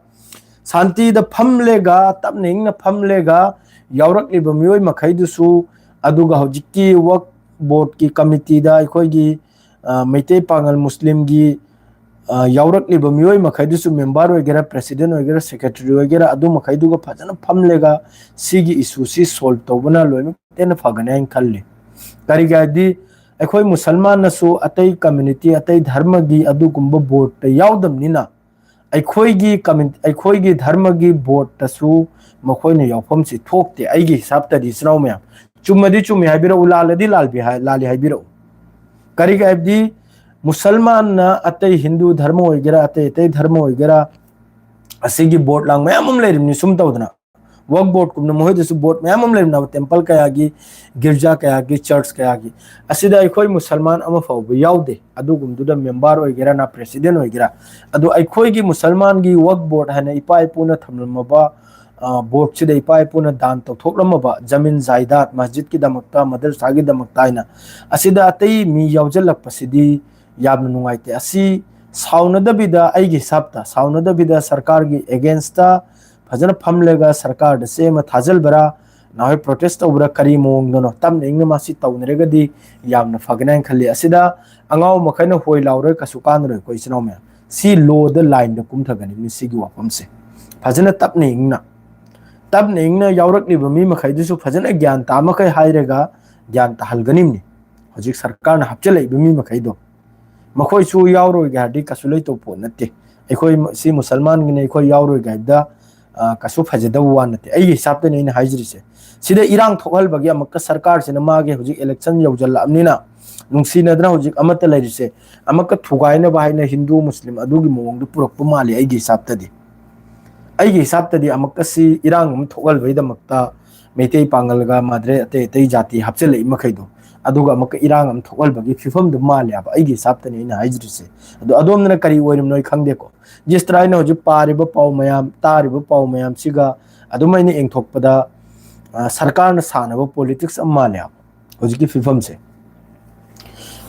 ꯁꯥꯟꯇꯤꯗ ꯐꯝꯂꯒ, ꯇꯞꯅ ꯏꯪꯅ ꯐꯝꯂꯒ ꯌꯥꯎꯔꯛꯂꯤꯕ ꯃꯤꯑꯣꯏ ꯃꯈꯩꯗꯨꯁꯨ, ꯑꯗꯨꯒ ꯍꯧꯖꯤꯛꯀꯤ ꯋꯛꯐ ꯕꯣꯔꯗꯀꯤ ꯀꯃꯤꯇꯤꯗ ꯑꯩꯈꯣꯏꯒꯤ, ꯑ, ꯃꯩꯇꯩ ꯄꯥꯉꯜ ꯃꯨꯁꯂꯤꯝꯒꯤ, ꯑ, ꯌꯥꯎꯔꯛꯂꯤꯕ ꯃꯤꯑꯣꯏ ꯃꯈꯩꯗꯨꯁꯨ, ꯃꯦꯝꯕꯔ ꯑꯣꯏꯒꯦꯔꯥ, ꯄ꯭ꯔꯦꯁꯤꯗꯦꯟ ꯑꯣꯏꯒꯦꯔꯥ, ꯁꯦꯀ꯭ꯔꯦꯇꯔꯤ ꯑꯣꯏꯒꯦꯔꯥ, ꯑꯗꯨ ꯃꯈꯩꯗꯨꯒ ꯐꯖꯅ ꯐꯝꯂꯒ ꯁꯤꯒꯤ ꯏꯁꯨꯁꯤ ꯁꯣꯜꯕ ꯇꯧꯕꯅ ꯂꯣꯏꯅꯃꯛ ꯍꯦꯟꯅ ꯐꯒꯅꯤ ꯍꯥꯏꯅ ꯈꯜꯂꯤ꯫ ꯀꯔꯤꯒꯤ ꯍꯥꯏꯗꯤ, ꯑꯩꯈꯣꯏ ꯃꯨꯁꯜꯃꯥꯟꯅꯁꯨ ꯑꯇꯩ ꯀꯝꯃ꯭ꯌꯨꯅꯤꯇꯤ, ꯑꯇꯩ ꯙꯔꯃꯒꯤ ꯑꯗꯨꯒꯨꯝꯕ ꯕꯣꯔꯗꯇ ꯌꯥꯎꯗꯕꯅꯤꯅ, ꯑꯩꯈꯣꯏꯒꯤ ꯀꯃꯤ-, ꯑꯩꯈꯣꯏꯒꯤ ꯙꯔꯃꯒꯤ ꯕꯣꯔꯗꯇꯁꯨ ꯃꯈꯣꯏꯅ ꯌꯥꯎꯐꯝꯁꯤ ꯊꯣꯛꯇꯦ꯫ ꯑꯩꯒꯤ ꯍꯤꯁꯥꯕꯇꯗꯤ, ꯏꯆꯤꯟ ꯏꯅꯥꯎ ꯃꯌꯥꯝ, ꯆꯨꯝꯃꯗꯤ ꯆꯨꯝꯃꯤ ꯍꯥꯏꯕꯤꯔꯛꯎ, ꯂꯥꯜꯂꯗꯤ ꯂꯥꯜꯕꯤ ꯍꯥꯏ-, ꯂꯥꯜꯂꯤ ꯍꯥꯏꯕꯤꯔꯛꯎ꯫ ꯀꯔꯤꯒꯤ ꯍꯥꯏꯕꯗꯤ, ꯃꯨꯁꯜꯃꯥꯟꯅ ꯑꯇꯩ ꯍꯤꯟꯗꯨ ꯙꯔꯃ ꯑꯣꯏꯒꯦꯔꯥ, ꯑꯇꯩ ꯑꯇꯩ ꯙꯔꯃ ꯑꯣꯏꯒꯦꯔꯥ, ꯑꯁꯤꯒꯤ ꯕꯣꯔꯗ ꯂꯥꯡ ꯃꯌꯥꯝ ꯑꯃ ꯂꯩꯔꯤꯕꯅꯤ꯫ ꯁꯨꯝ ꯇꯧꯗꯅ ꯋꯛꯐ ꯕꯣꯔꯗꯀꯨꯝꯅ ꯃꯈꯣꯏꯗꯁꯨ ꯕꯣꯔꯗ ꯃꯌꯥꯝ ꯑꯃ ꯂꯩꯔꯝꯅꯕ, ꯇꯦꯝꯄꯜ ꯀꯌꯥꯒꯤ, ꯒꯤꯔꯖꯥ ꯀꯌꯥꯒꯤ, ꯆꯔꯆ ꯀꯌꯥꯒꯤ꯫ ꯑꯁꯤꯗ ꯑꯩꯈꯣꯏ ꯃꯨꯁꯜꯃꯥꯟ ꯑꯃ ꯐꯥꯎꯕ ꯌꯥꯎꯗꯦ꯫ ꯑꯗꯨꯒꯨꯝꯗꯨꯗ ꯃꯦꯝꯕꯔ ꯑꯣꯏꯒꯦꯔꯥ, ꯅ ꯄ꯭ꯔꯦꯁꯤꯗꯦꯟ ꯑꯣꯏꯒꯦꯔꯥ, ꯑꯗꯨ ꯑꯩꯈꯣꯏꯒꯤ ꯃꯨꯁꯜꯃꯥꯟꯒꯤ ꯋꯛꯐ ꯕꯣꯔꯗ ꯍꯥꯏꯅ ꯏꯄꯥ ꯏꯄꯨꯅ ꯊꯝꯂꯝꯃꯕ, ꯑ, ꯕꯣꯔꯗꯁꯤꯗ ꯏꯄꯥ ꯏꯄꯨꯅ ꯗꯥꯟ ꯇꯧꯊꯣꯛꯂꯝꯃꯕ ꯖꯃꯤꯟ ꯖꯥꯏꯗꯥꯗ, ꯃꯁꯖꯤꯗꯀꯤꯗꯃꯛꯇ, ꯃꯗꯔꯁꯥꯒꯤꯗꯃꯛꯇ ꯍꯥꯏꯅ, ꯑꯁꯤꯗ ꯑꯇꯩ ꯃꯤ ꯌꯥꯎꯁꯤꯜꯂꯛꯄꯁꯤꯗꯤ ꯌꯥꯝꯅ ꯅꯨꯡꯉꯥꯏꯇꯦ꯫ ꯑꯁꯤ ꯁꯥꯎꯅꯗꯕꯤꯗ, ꯑꯩꯒꯤ ꯍꯤꯁꯥꯞꯇ ꯁꯥꯎꯅꯗꯕꯤꯗ, ꯁꯔꯀꯥꯔꯒꯤ ꯑꯦꯒꯦꯟꯁꯇ ꯐꯖꯅ ꯐꯝꯂꯒ ꯁꯔꯀꯥꯔꯗ ꯆꯦ ꯑꯃ ꯊꯥꯖꯤꯜꯕꯔꯥ, ꯅꯍꯥꯟꯋꯥꯏ ꯄ꯭ꯔꯣꯇꯦꯁ ꯇꯧꯕ꯭ꯔꯥ, ꯀꯔꯤ ꯃꯑꯣꯡꯗꯅꯣ, ꯇꯞꯅ ꯏꯪꯅ ꯃꯁꯤ ꯇꯧꯅꯔꯒꯗꯤ ꯌꯥꯝꯅ ꯐꯒꯅꯤ ꯍꯥꯏꯅ ꯈꯜꯂꯤ꯫ ꯑꯁꯤꯗ ꯑꯉꯥꯎ ꯃꯈꯩꯅ ꯍꯣꯏ ꯂꯥꯎꯔꯣꯏ, ꯀꯩꯁꯨ ꯀꯥꯟꯅꯔꯣꯏ꯫ ꯑꯩꯈꯣꯏ ꯏꯆꯤꯟ ꯏꯅꯥꯎ ꯃꯌꯥꯝ, ꯁꯤ ꯂꯣꯗ ꯂꯥꯏꯟꯗ ꯀꯨꯝꯊꯒꯅꯤꯕꯅꯤ꯫ ꯁꯤꯒꯤ ꯋꯥꯐꯝꯁꯦ ꯐꯖꯅ ꯇꯞꯅ ꯏꯪꯅ, ꯇꯞꯅ ꯏꯪꯅ ꯌꯥꯎꯔꯛꯂꯤꯕ ꯃꯤ ꯃꯈꯩꯗꯨꯁꯨ ꯐꯖꯅ ꯒ꯭ꯌꯥꯟ ꯇꯥ ꯃꯈꯩ ꯍꯥꯏꯔꯒ ꯒ꯭ꯌꯥꯟ ꯇꯥꯍꯜꯒꯅꯤꯕꯅꯤ꯫ ꯍꯧꯖꯤꯛ ꯁꯔꯀꯥꯔꯅ ꯍꯥꯞꯆꯤꯜꯂꯛꯏꯕ ꯃꯤ ꯃꯈꯩꯗꯣ, ꯃꯈꯣꯏꯁꯨ ꯌꯥꯎꯔꯣꯏꯒꯦ ꯍꯥꯏꯔꯗꯤ ꯀꯩꯁꯨ ꯂꯩꯇꯧꯕ ꯄꯣꯠ ꯅꯠꯇꯦ꯫ ꯑꯩꯈꯣꯏ ꯁꯤ ꯃꯨꯁꯜꯃꯥꯟꯒꯤꯅꯤ, ꯑꯩꯈꯣꯏ ꯌꯥꯎꯔꯣꯏꯒꯦ ꯍꯥꯏꯕꯗ, ꯑ, ꯀꯩꯁꯨ ꯐꯖꯗꯕ ꯋꯥ ꯅꯠꯇꯦ꯫ ꯑꯩꯒꯤ ꯍꯤꯁꯥꯞꯇꯅꯤ ꯑꯩꯅ ꯍꯥꯏꯖꯔꯤꯁꯦ꯫ ꯁꯤꯗ ꯏꯔꯥꯡ ꯊꯣꯛꯍꯜꯕꯒꯤ ꯑꯃꯨꯛꯀ ꯁꯔꯀꯥꯔꯁꯤꯅ ꯃꯥꯒꯤ ꯍꯧꯖꯤꯛ ꯏꯂꯦꯛꯁꯟ ꯌꯧꯁꯤꯜꯂꯛꯑꯕꯅꯤꯅ, ꯅꯨꯡꯁꯤꯅꯗꯅ ꯍꯧꯖꯤꯛ ꯑꯃꯠꯇ ꯂꯩꯔꯤꯁꯦ, ꯑꯃꯨꯛꯀ ꯊꯨꯒꯥꯏꯅꯕ ꯍꯥꯏꯅ ꯍꯤꯟꯗꯨ ꯃꯨꯁꯂꯤꯝ ꯑꯗꯨꯒꯤ ꯃꯑꯣꯡꯗ ꯄꯨꯔꯛꯄ ꯃꯥꯜꯂꯤ ꯑꯩꯒꯤ ꯍꯤꯁꯥꯞꯇꯗꯤ꯫ ꯑꯩꯒꯤ ꯍꯤꯁꯥꯞꯇꯗꯤ ꯑꯃꯨꯛꯀ ꯁꯤ ꯏꯔꯥꯡ ꯑꯃ ꯊꯣꯛꯍꯜꯕꯒꯤꯗꯃꯛꯇ ꯃꯩꯇꯩ ꯄꯥꯉꯜꯒ ꯃꯥꯗ꯭ꯔꯦ ꯑꯇꯩ ꯑꯇꯩ ꯖꯥꯇꯤ ꯍꯥꯞꯆꯤꯜꯂꯛꯏ ꯃꯈꯩꯗꯣ, ꯑꯗꯨꯒ ꯑꯃꯨꯛꯀ ꯏꯔꯥꯡ ꯑꯃ ꯊꯣꯛꯍꯜꯕꯒꯤ ꯐꯤꯕꯝꯗꯨ ꯃꯥꯜꯂꯦ ꯍꯥꯏꯕ, ꯑꯩꯒꯤ ꯍꯤꯁꯥꯞꯇꯅꯤ ꯑꯩꯅ ꯍꯥꯏꯖꯔꯤꯁꯦ꯫ ꯑꯗꯣ ꯑꯗꯣꯝꯗꯅ ꯀꯔꯤ ꯑꯣꯏꯔꯤꯕꯅꯣ ꯑꯩ ꯈꯪꯗꯦꯀꯣ꯫ ꯖꯤꯁꯇ꯭ꯔꯥ ꯑꯩꯅ ꯍꯧꯖꯤꯛ ꯄꯥꯔꯤꯕ ꯄꯥꯎ ꯃꯌꯥꯝ, ꯇꯥꯔꯤꯕ ꯄꯥꯎ ꯃꯌꯥꯝꯁꯤꯒ ꯑꯗꯨꯝ ꯑꯩꯅ ꯌꯦꯡꯊꯣꯛꯄꯗ, ꯑ, ꯁꯔꯀꯥꯔꯅ ꯁꯥꯟꯅꯕ ꯄꯣꯂꯤꯇꯤꯛꯁ ꯑꯃ ꯃꯥꯜꯂꯦ ꯍꯥꯏꯕ ꯍꯧꯖꯤꯛꯀꯤ ꯐꯤꯕꯝꯁꯦ꯫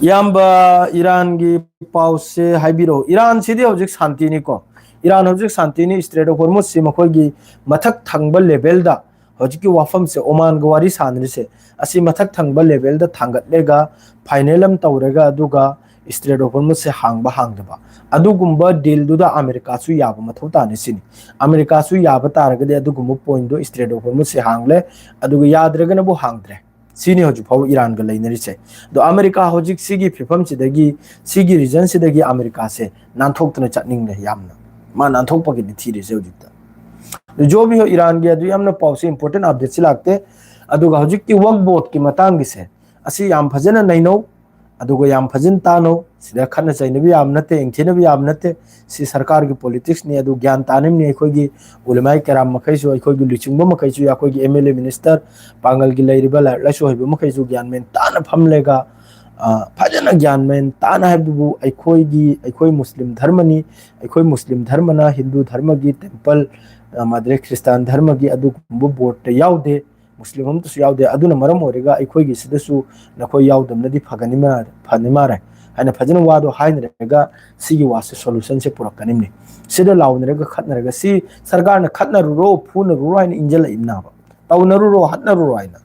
ꯏꯌꯥꯝꯕ, ꯏꯔꯥꯟꯒꯤ ꯄꯥꯎꯁꯦ ꯍꯥꯏꯕꯤꯔꯛꯑꯣ꯫ ꯏꯔꯥꯟꯁꯤꯗꯤ ꯍꯧꯖꯤꯛ ꯁꯥꯟꯇꯤꯅꯤꯀꯣ꯫ ꯏꯔꯥꯟ ꯍꯧꯖꯤꯛ ꯁꯥꯟꯇꯤꯅꯤ꯫ ꯏꯁꯇ꯭ꯔꯦꯠ ꯑꯣꯐ ꯍꯣꯔꯃꯨꯖꯁꯤ ꯃꯈꯣꯏꯒꯤ ꯃꯊꯛ ꯊꯪꯕ ꯂꯦꯚꯦꯜꯗ, ꯍꯧꯖꯤꯛꯀꯤ ꯋꯥꯐꯝꯁꯦ, ꯑꯣꯃꯥꯟꯒ ꯋꯥꯔꯤ ꯁꯥꯟꯅꯔꯤꯁꯦ, ꯑꯁꯤ ꯃꯊꯛ ꯊꯪꯕ ꯂꯦꯚꯦꯜꯗ ꯊꯥꯡꯒꯠꯂꯒ ꯐꯥꯏꯅꯦꯜ ꯑꯃ ꯇꯧꯔꯒ, ꯑꯗꯨꯒ ꯏꯁꯇ꯭ꯔꯦꯠ ꯑꯣꯐ ꯍꯣꯔꯃꯨꯖꯁꯦ ꯍꯥꯡꯕ ꯍꯥꯡꯗꯕ, ꯑꯗꯨꯒꯨꯝꯕ ꯗꯤꯜꯗꯨꯗ ꯑꯃꯦꯔꯤꯀꯥꯁꯨ ꯌꯥꯕ ꯃꯊꯧ ꯇꯥꯅꯤ ꯁꯤꯅꯤ꯫ ꯑꯃꯦꯔꯤꯀꯥꯁꯨ ꯌꯥꯕ ꯇꯥꯔꯒꯗꯤ ꯑꯗꯨꯒꯨꯝꯕ ꯄꯣꯏꯟꯗꯣ, ꯏꯁꯇ꯭ꯔꯦꯠ ꯑꯣꯐ ꯍꯣꯔꯃꯨꯖꯁꯦ ꯍꯥꯡꯂꯦ, ꯑꯗꯨꯒ ꯌꯥꯗ꯭ꯔꯒꯅꯕꯨ ꯍꯥꯡꯗ꯭ꯔꯦ꯫ ꯁꯤꯅꯤ ꯍꯧꯖꯤꯛ ꯐꯥꯎꯕ ꯏꯔꯥꯟꯒ ꯂꯩꯅꯔꯤꯁꯦ꯫ ꯑꯗꯣ ꯑꯃꯦꯔꯤꯀꯥ ꯍꯧꯖꯤꯛ ꯁꯤꯒꯤ ꯐꯤꯕꯝꯁꯤꯗꯒꯤ, ꯁꯤꯒꯤ ꯔꯤꯖꯟꯁꯤꯗꯒꯤ ꯑꯃꯦꯔꯤꯀꯥꯁꯦ ꯅꯥꯟꯊꯣꯛꯇꯅ ꯆꯠꯅꯤꯡꯂꯦ ꯌꯥꯝꯅ꯫ ꯃꯥ ꯅꯥꯟꯊꯣꯛꯄꯒꯤꯅꯤ ꯊꯤꯔꯤꯁꯦ ꯍꯧꯖꯤꯛꯇ꯫ ꯑꯗꯨ ꯖꯣ ꯕꯤ ꯍꯣ, ꯏꯔꯥꯟꯒꯤ ꯑꯗꯨ ꯌꯥꯝꯅ ꯄꯥꯎꯁꯦ, ꯏꯝꯄꯣꯔꯇꯦꯟ ꯑꯞꯗꯦꯠꯁꯤ ꯂꯥꯛꯇꯦ꯫ ꯑꯗꯨꯒ ꯍꯧꯖꯤꯛꯀꯤ ꯋꯛꯐ ꯕꯣꯔꯗꯀꯤ ꯃꯇꯥꯡꯒꯤꯁꯦ, ꯑꯁꯤ ꯌꯥꯝ ꯐꯖꯅ ꯅꯩꯅꯧ, ꯑꯗꯨꯒ ꯌꯥꯝ ꯐꯖꯅ ꯇꯥꯅꯧ꯫ ꯁꯤꯗ ꯈꯠꯅ ꯆꯩꯅꯕ ꯌꯥꯕ ꯅꯠꯇꯦ, ꯌꯦꯡꯊꯤꯅꯕ ꯌꯥꯕ ꯅꯠꯇꯦ꯫ ꯁꯤ ꯁꯔꯀꯥꯔꯒꯤ ꯄꯣꯂꯤꯇꯤꯛꯁꯅꯤ, ꯑꯗꯨ ꯒ꯭ꯌꯥꯟ ꯇꯥꯅꯤꯡꯅꯤ꯫ ꯑꯩꯈꯣꯏꯒꯤ ꯎꯂꯃꯥꯏ ꯀꯔꯥꯝ ꯃꯈꯩꯁꯨ, ꯑꯩꯈꯣꯏꯒꯤ ꯂꯨꯆꯤꯡꯕ ꯃꯈꯩꯁꯨ, ꯑꯩꯈꯣꯏꯒꯤ ꯑꯦꯝ ꯑꯦꯜ ꯑꯦ, ꯃꯤꯅꯤꯁꯇꯔ, ꯄꯥꯡꯒꯜꯒꯤ ꯂꯩꯔꯤꯕ ꯂꯥꯏꯔꯤꯛ ꯂꯥꯏꯁꯨ ꯍꯩꯕ ꯃꯈꯩꯁꯨ ꯒ꯭ꯌꯥꯟ ꯃꯦꯟ ꯇꯥꯅ ꯐꯝꯂꯒ, ꯑ, ꯐꯖꯅ ꯒ꯭ꯌꯥꯟ ꯃꯦꯟ ꯇꯥꯅ ꯍꯥꯏꯕꯕꯨ, ꯑꯩꯈꯣꯏꯒꯤ, ꯑꯩꯈꯣꯏ ꯃꯨꯁꯂꯤꯝ ꯙꯔꯃꯅꯤ, ꯑꯩꯈꯣꯏ ꯃꯨꯁꯂꯤꯝ ꯙꯔꯃꯅ ꯍꯤꯟꯗꯨ ꯙꯔꯃꯒꯤ ꯇꯦꯝꯄꯜ, ꯑ, ꯃꯥꯗ꯭ꯔꯦ ꯈ꯭ꯔꯤꯁꯇꯥꯟ ꯙꯔꯃꯒꯤ ꯑꯗꯨꯒꯨꯝꯕ ꯕꯣꯔꯗꯇ ꯌꯥꯎꯗꯦ, ꯃꯨꯁꯂꯤꯝ ꯑꯃꯠꯇꯁꯨ ꯌꯥꯎꯗꯦ꯫ ꯑꯗꯨꯅ ꯃꯔꯝ ꯑꯣꯏꯔꯒ ꯑꯩꯈꯣꯏꯒꯤ ꯁꯤꯗꯁꯨ ꯅꯈꯣꯏ ꯌꯥꯎꯗꯕꯅꯗꯤ ꯐꯒꯅꯤ ꯃꯥ-, ꯐꯅꯤ ꯃꯥꯔꯦ ꯍꯥꯏꯅ ꯐꯖꯅ ꯋꯥꯗꯣ ꯍꯥꯏꯅꯔꯒ ꯁꯤꯒꯤ ꯋꯥꯁꯦ ꯁꯣꯂꯨꯁꯟꯁꯦ ꯄꯨꯔꯛꯀꯅꯤꯕꯅꯤ꯫ ꯁꯤꯗ ꯂꯥꯎꯅꯔꯒ ꯈꯠꯅꯔꯒ ꯁꯤ ꯁꯔꯀꯥꯔꯅ ꯈꯠꯅꯔꯨꯔꯣ, ꯐꯨꯅꯔꯨꯔꯣ ꯍꯥꯏꯅ ꯏꯟꯖꯜꯂꯛꯏꯕꯅꯥꯕ, ꯇꯧꯅꯔꯨꯔꯣ, ꯍꯠꯅꯔꯨꯔꯣ ꯍꯥꯏꯅ꯫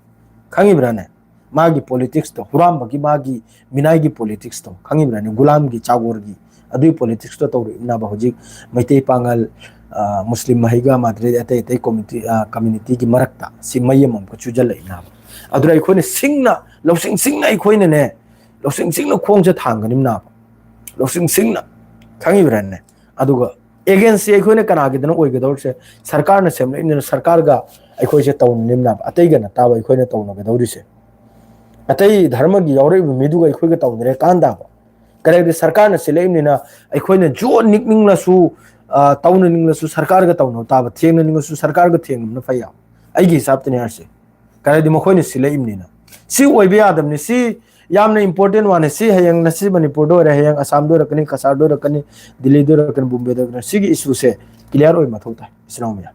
ꯈꯪꯉꯤꯕ꯭ꯔꯥꯅꯦ? ꯃꯥꯒꯤ ꯄꯣꯂꯤꯇꯤꯛꯁꯇꯣ, ꯍꯨꯔꯥꯝꯕꯒꯤ ꯃꯥꯒꯤ ꯃꯤꯅꯥꯏꯒꯤ ꯄꯣꯂꯤꯇꯤꯛꯁꯇꯣ ꯈꯪꯉꯤꯕ꯭ꯔꯥꯅꯦ? ꯒꯨꯂꯥꯝꯒꯤ, ꯆꯥꯒꯣꯔꯒꯤ ꯑꯗꯨꯒꯤ ꯄꯣꯂꯤꯇꯤꯛꯁꯇꯣ ꯇꯧꯔꯛꯏꯕꯅꯥꯕ ꯍꯧꯖꯤꯛ ꯃꯩꯇꯩ ꯄꯥꯉꯜ, ꯑ, ꯃꯨꯁꯂꯤꯝ ꯃꯍꯩꯒ ꯃꯥꯗ꯭ꯔꯦ ꯑꯇꯩ ꯑꯇꯩ ꯀꯣꯃꯤꯇꯤ, ꯑ, ꯀꯝꯃ꯭ꯌꯨꯅꯤꯇꯤꯒꯤ ꯃꯔꯛꯇ ꯁꯤ ꯃꯩ ꯑꯃꯃꯨꯛꯀ ꯆꯨꯖꯜꯂꯛꯏꯕꯅꯥꯕ꯫ ꯑꯗꯨꯅ ꯑꯩꯈꯣꯏꯅ ꯁꯤꯡꯅ, ꯂꯧꯁꯤꯡ ꯁꯤꯡꯅ ꯑꯩꯈꯣꯏꯅꯅꯦ, ꯂꯧꯁꯤꯡ ꯁꯤꯡꯅ ꯈꯣꯡꯁꯦ ꯊꯥꯡꯒꯅꯤꯕꯅꯥꯕ, ꯂꯧꯁꯤꯡ ꯁꯤꯡꯅ, ꯈꯪꯉꯤꯕ꯭ꯔꯥꯅꯦ? ꯑꯗꯨꯒ ꯑꯦꯒꯦꯟꯁꯁꯤ ꯑꯩꯈꯣꯏꯅ ꯀꯅꯥꯒꯤꯗꯅ ꯑꯣꯏꯒꯗꯧꯔꯤꯁꯦ? ꯁꯔꯀꯥꯔꯅ ꯁꯦꯝꯂꯛꯏꯕꯅꯤꯅ ꯁꯔꯀꯥꯔꯒ ꯑꯩꯈꯣꯏꯁꯦ ꯇꯧꯅꯅꯤꯕꯅꯥꯕ, ꯑꯇꯩꯒ ꯅꯠꯇꯥꯕ ꯑꯩꯈꯣꯏꯅ ꯇꯧꯅꯒꯗꯧꯔꯤꯁꯦ꯫ ꯑꯇꯩ ꯙꯔꯃꯒꯤ ꯌꯥꯎꯔꯛꯏꯕ ꯃꯤꯗꯨꯒ ꯑꯩꯈꯣꯏꯒ ꯇꯧꯅꯔꯦ ꯀꯥꯟꯗꯕ꯫ ꯀꯔꯤꯒꯤ ꯁꯔꯀꯥꯔꯅ ꯁꯤꯜꯂꯛꯏꯕꯅꯤꯅ ꯑꯩꯈꯣꯏꯅ ꯖꯣ ꯅꯤꯛꯅꯤꯡꯂꯁꯨ, ꯑ, ꯇꯧꯅꯅꯤꯡꯂꯁꯨ ꯁꯔꯀꯥꯔꯒ ꯇꯧꯅꯕ ꯇꯥꯕ, ꯊꯦꯡꯅꯅꯤꯡꯂꯁꯨ ꯁꯔꯀꯥꯔꯒ ꯊꯦꯡꯅꯕꯅ ꯐꯩ ꯍꯥꯏꯕ꯫ ꯑꯩꯒꯤ ꯍꯤꯁꯥꯕꯇꯅꯤ ꯍꯥꯏꯔꯤꯁꯦ꯫ ꯀꯔꯤꯒꯤ ꯃꯈꯣꯏꯅ ꯁꯤꯜꯂꯛꯏꯕꯅꯤꯅ꯫ ꯁꯤ ꯑꯣꯏꯕ ꯌꯥꯗꯕꯅꯤ꯫ ꯁꯤ ꯌꯥꯝꯅ ꯏꯝꯄꯣꯔꯇꯦꯟ ꯋꯥꯅꯤ꯫ ꯁꯤ ꯍꯌꯦꯡ ꯉꯁꯤ ꯃꯅꯤꯄꯨꯔꯗ ꯑꯣꯏꯔꯦ, ꯍꯌꯦꯡ ꯑꯁꯥꯝꯗ ꯑꯣꯏꯔꯛꯀꯅꯤ, ꯀꯁꯥꯔꯗ ꯑꯣꯏꯔꯛꯀꯅꯤ, ꯗꯤꯜꯂꯤꯗ ꯑꯣꯏꯔꯛꯀꯅꯤ, ꯕꯣꯝꯕꯦꯗ ꯑꯣꯏꯔꯛꯀꯅꯤ꯫ ꯁꯤꯒꯤ ꯏꯁꯨꯁꯦ ꯀ꯭ꯂꯤꯌꯥꯔ ꯑꯣꯏꯕ ꯃꯊꯧ ꯇꯥꯏ, ꯏꯆꯤꯟ ꯏꯅꯥꯎ ꯃꯌꯥꯝ꯫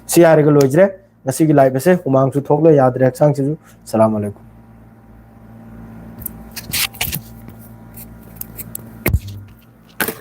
ꯁꯤ ꯍꯥꯏꯔꯒ ꯂꯣꯏꯖꯔꯦ ꯉꯁꯤꯒꯤ ꯂꯥꯏꯚ ꯑꯁꯦ꯫ ꯍꯨꯃꯥꯡꯁꯨ ꯊꯣꯛꯂꯦ, ꯌꯥꯗ꯭ꯔꯦ ꯍꯛꯆꯥꯡꯁꯤꯁꯨ꯫ ꯁꯂꯥꯝ ꯑꯂꯩꯀꯨꯝ꯫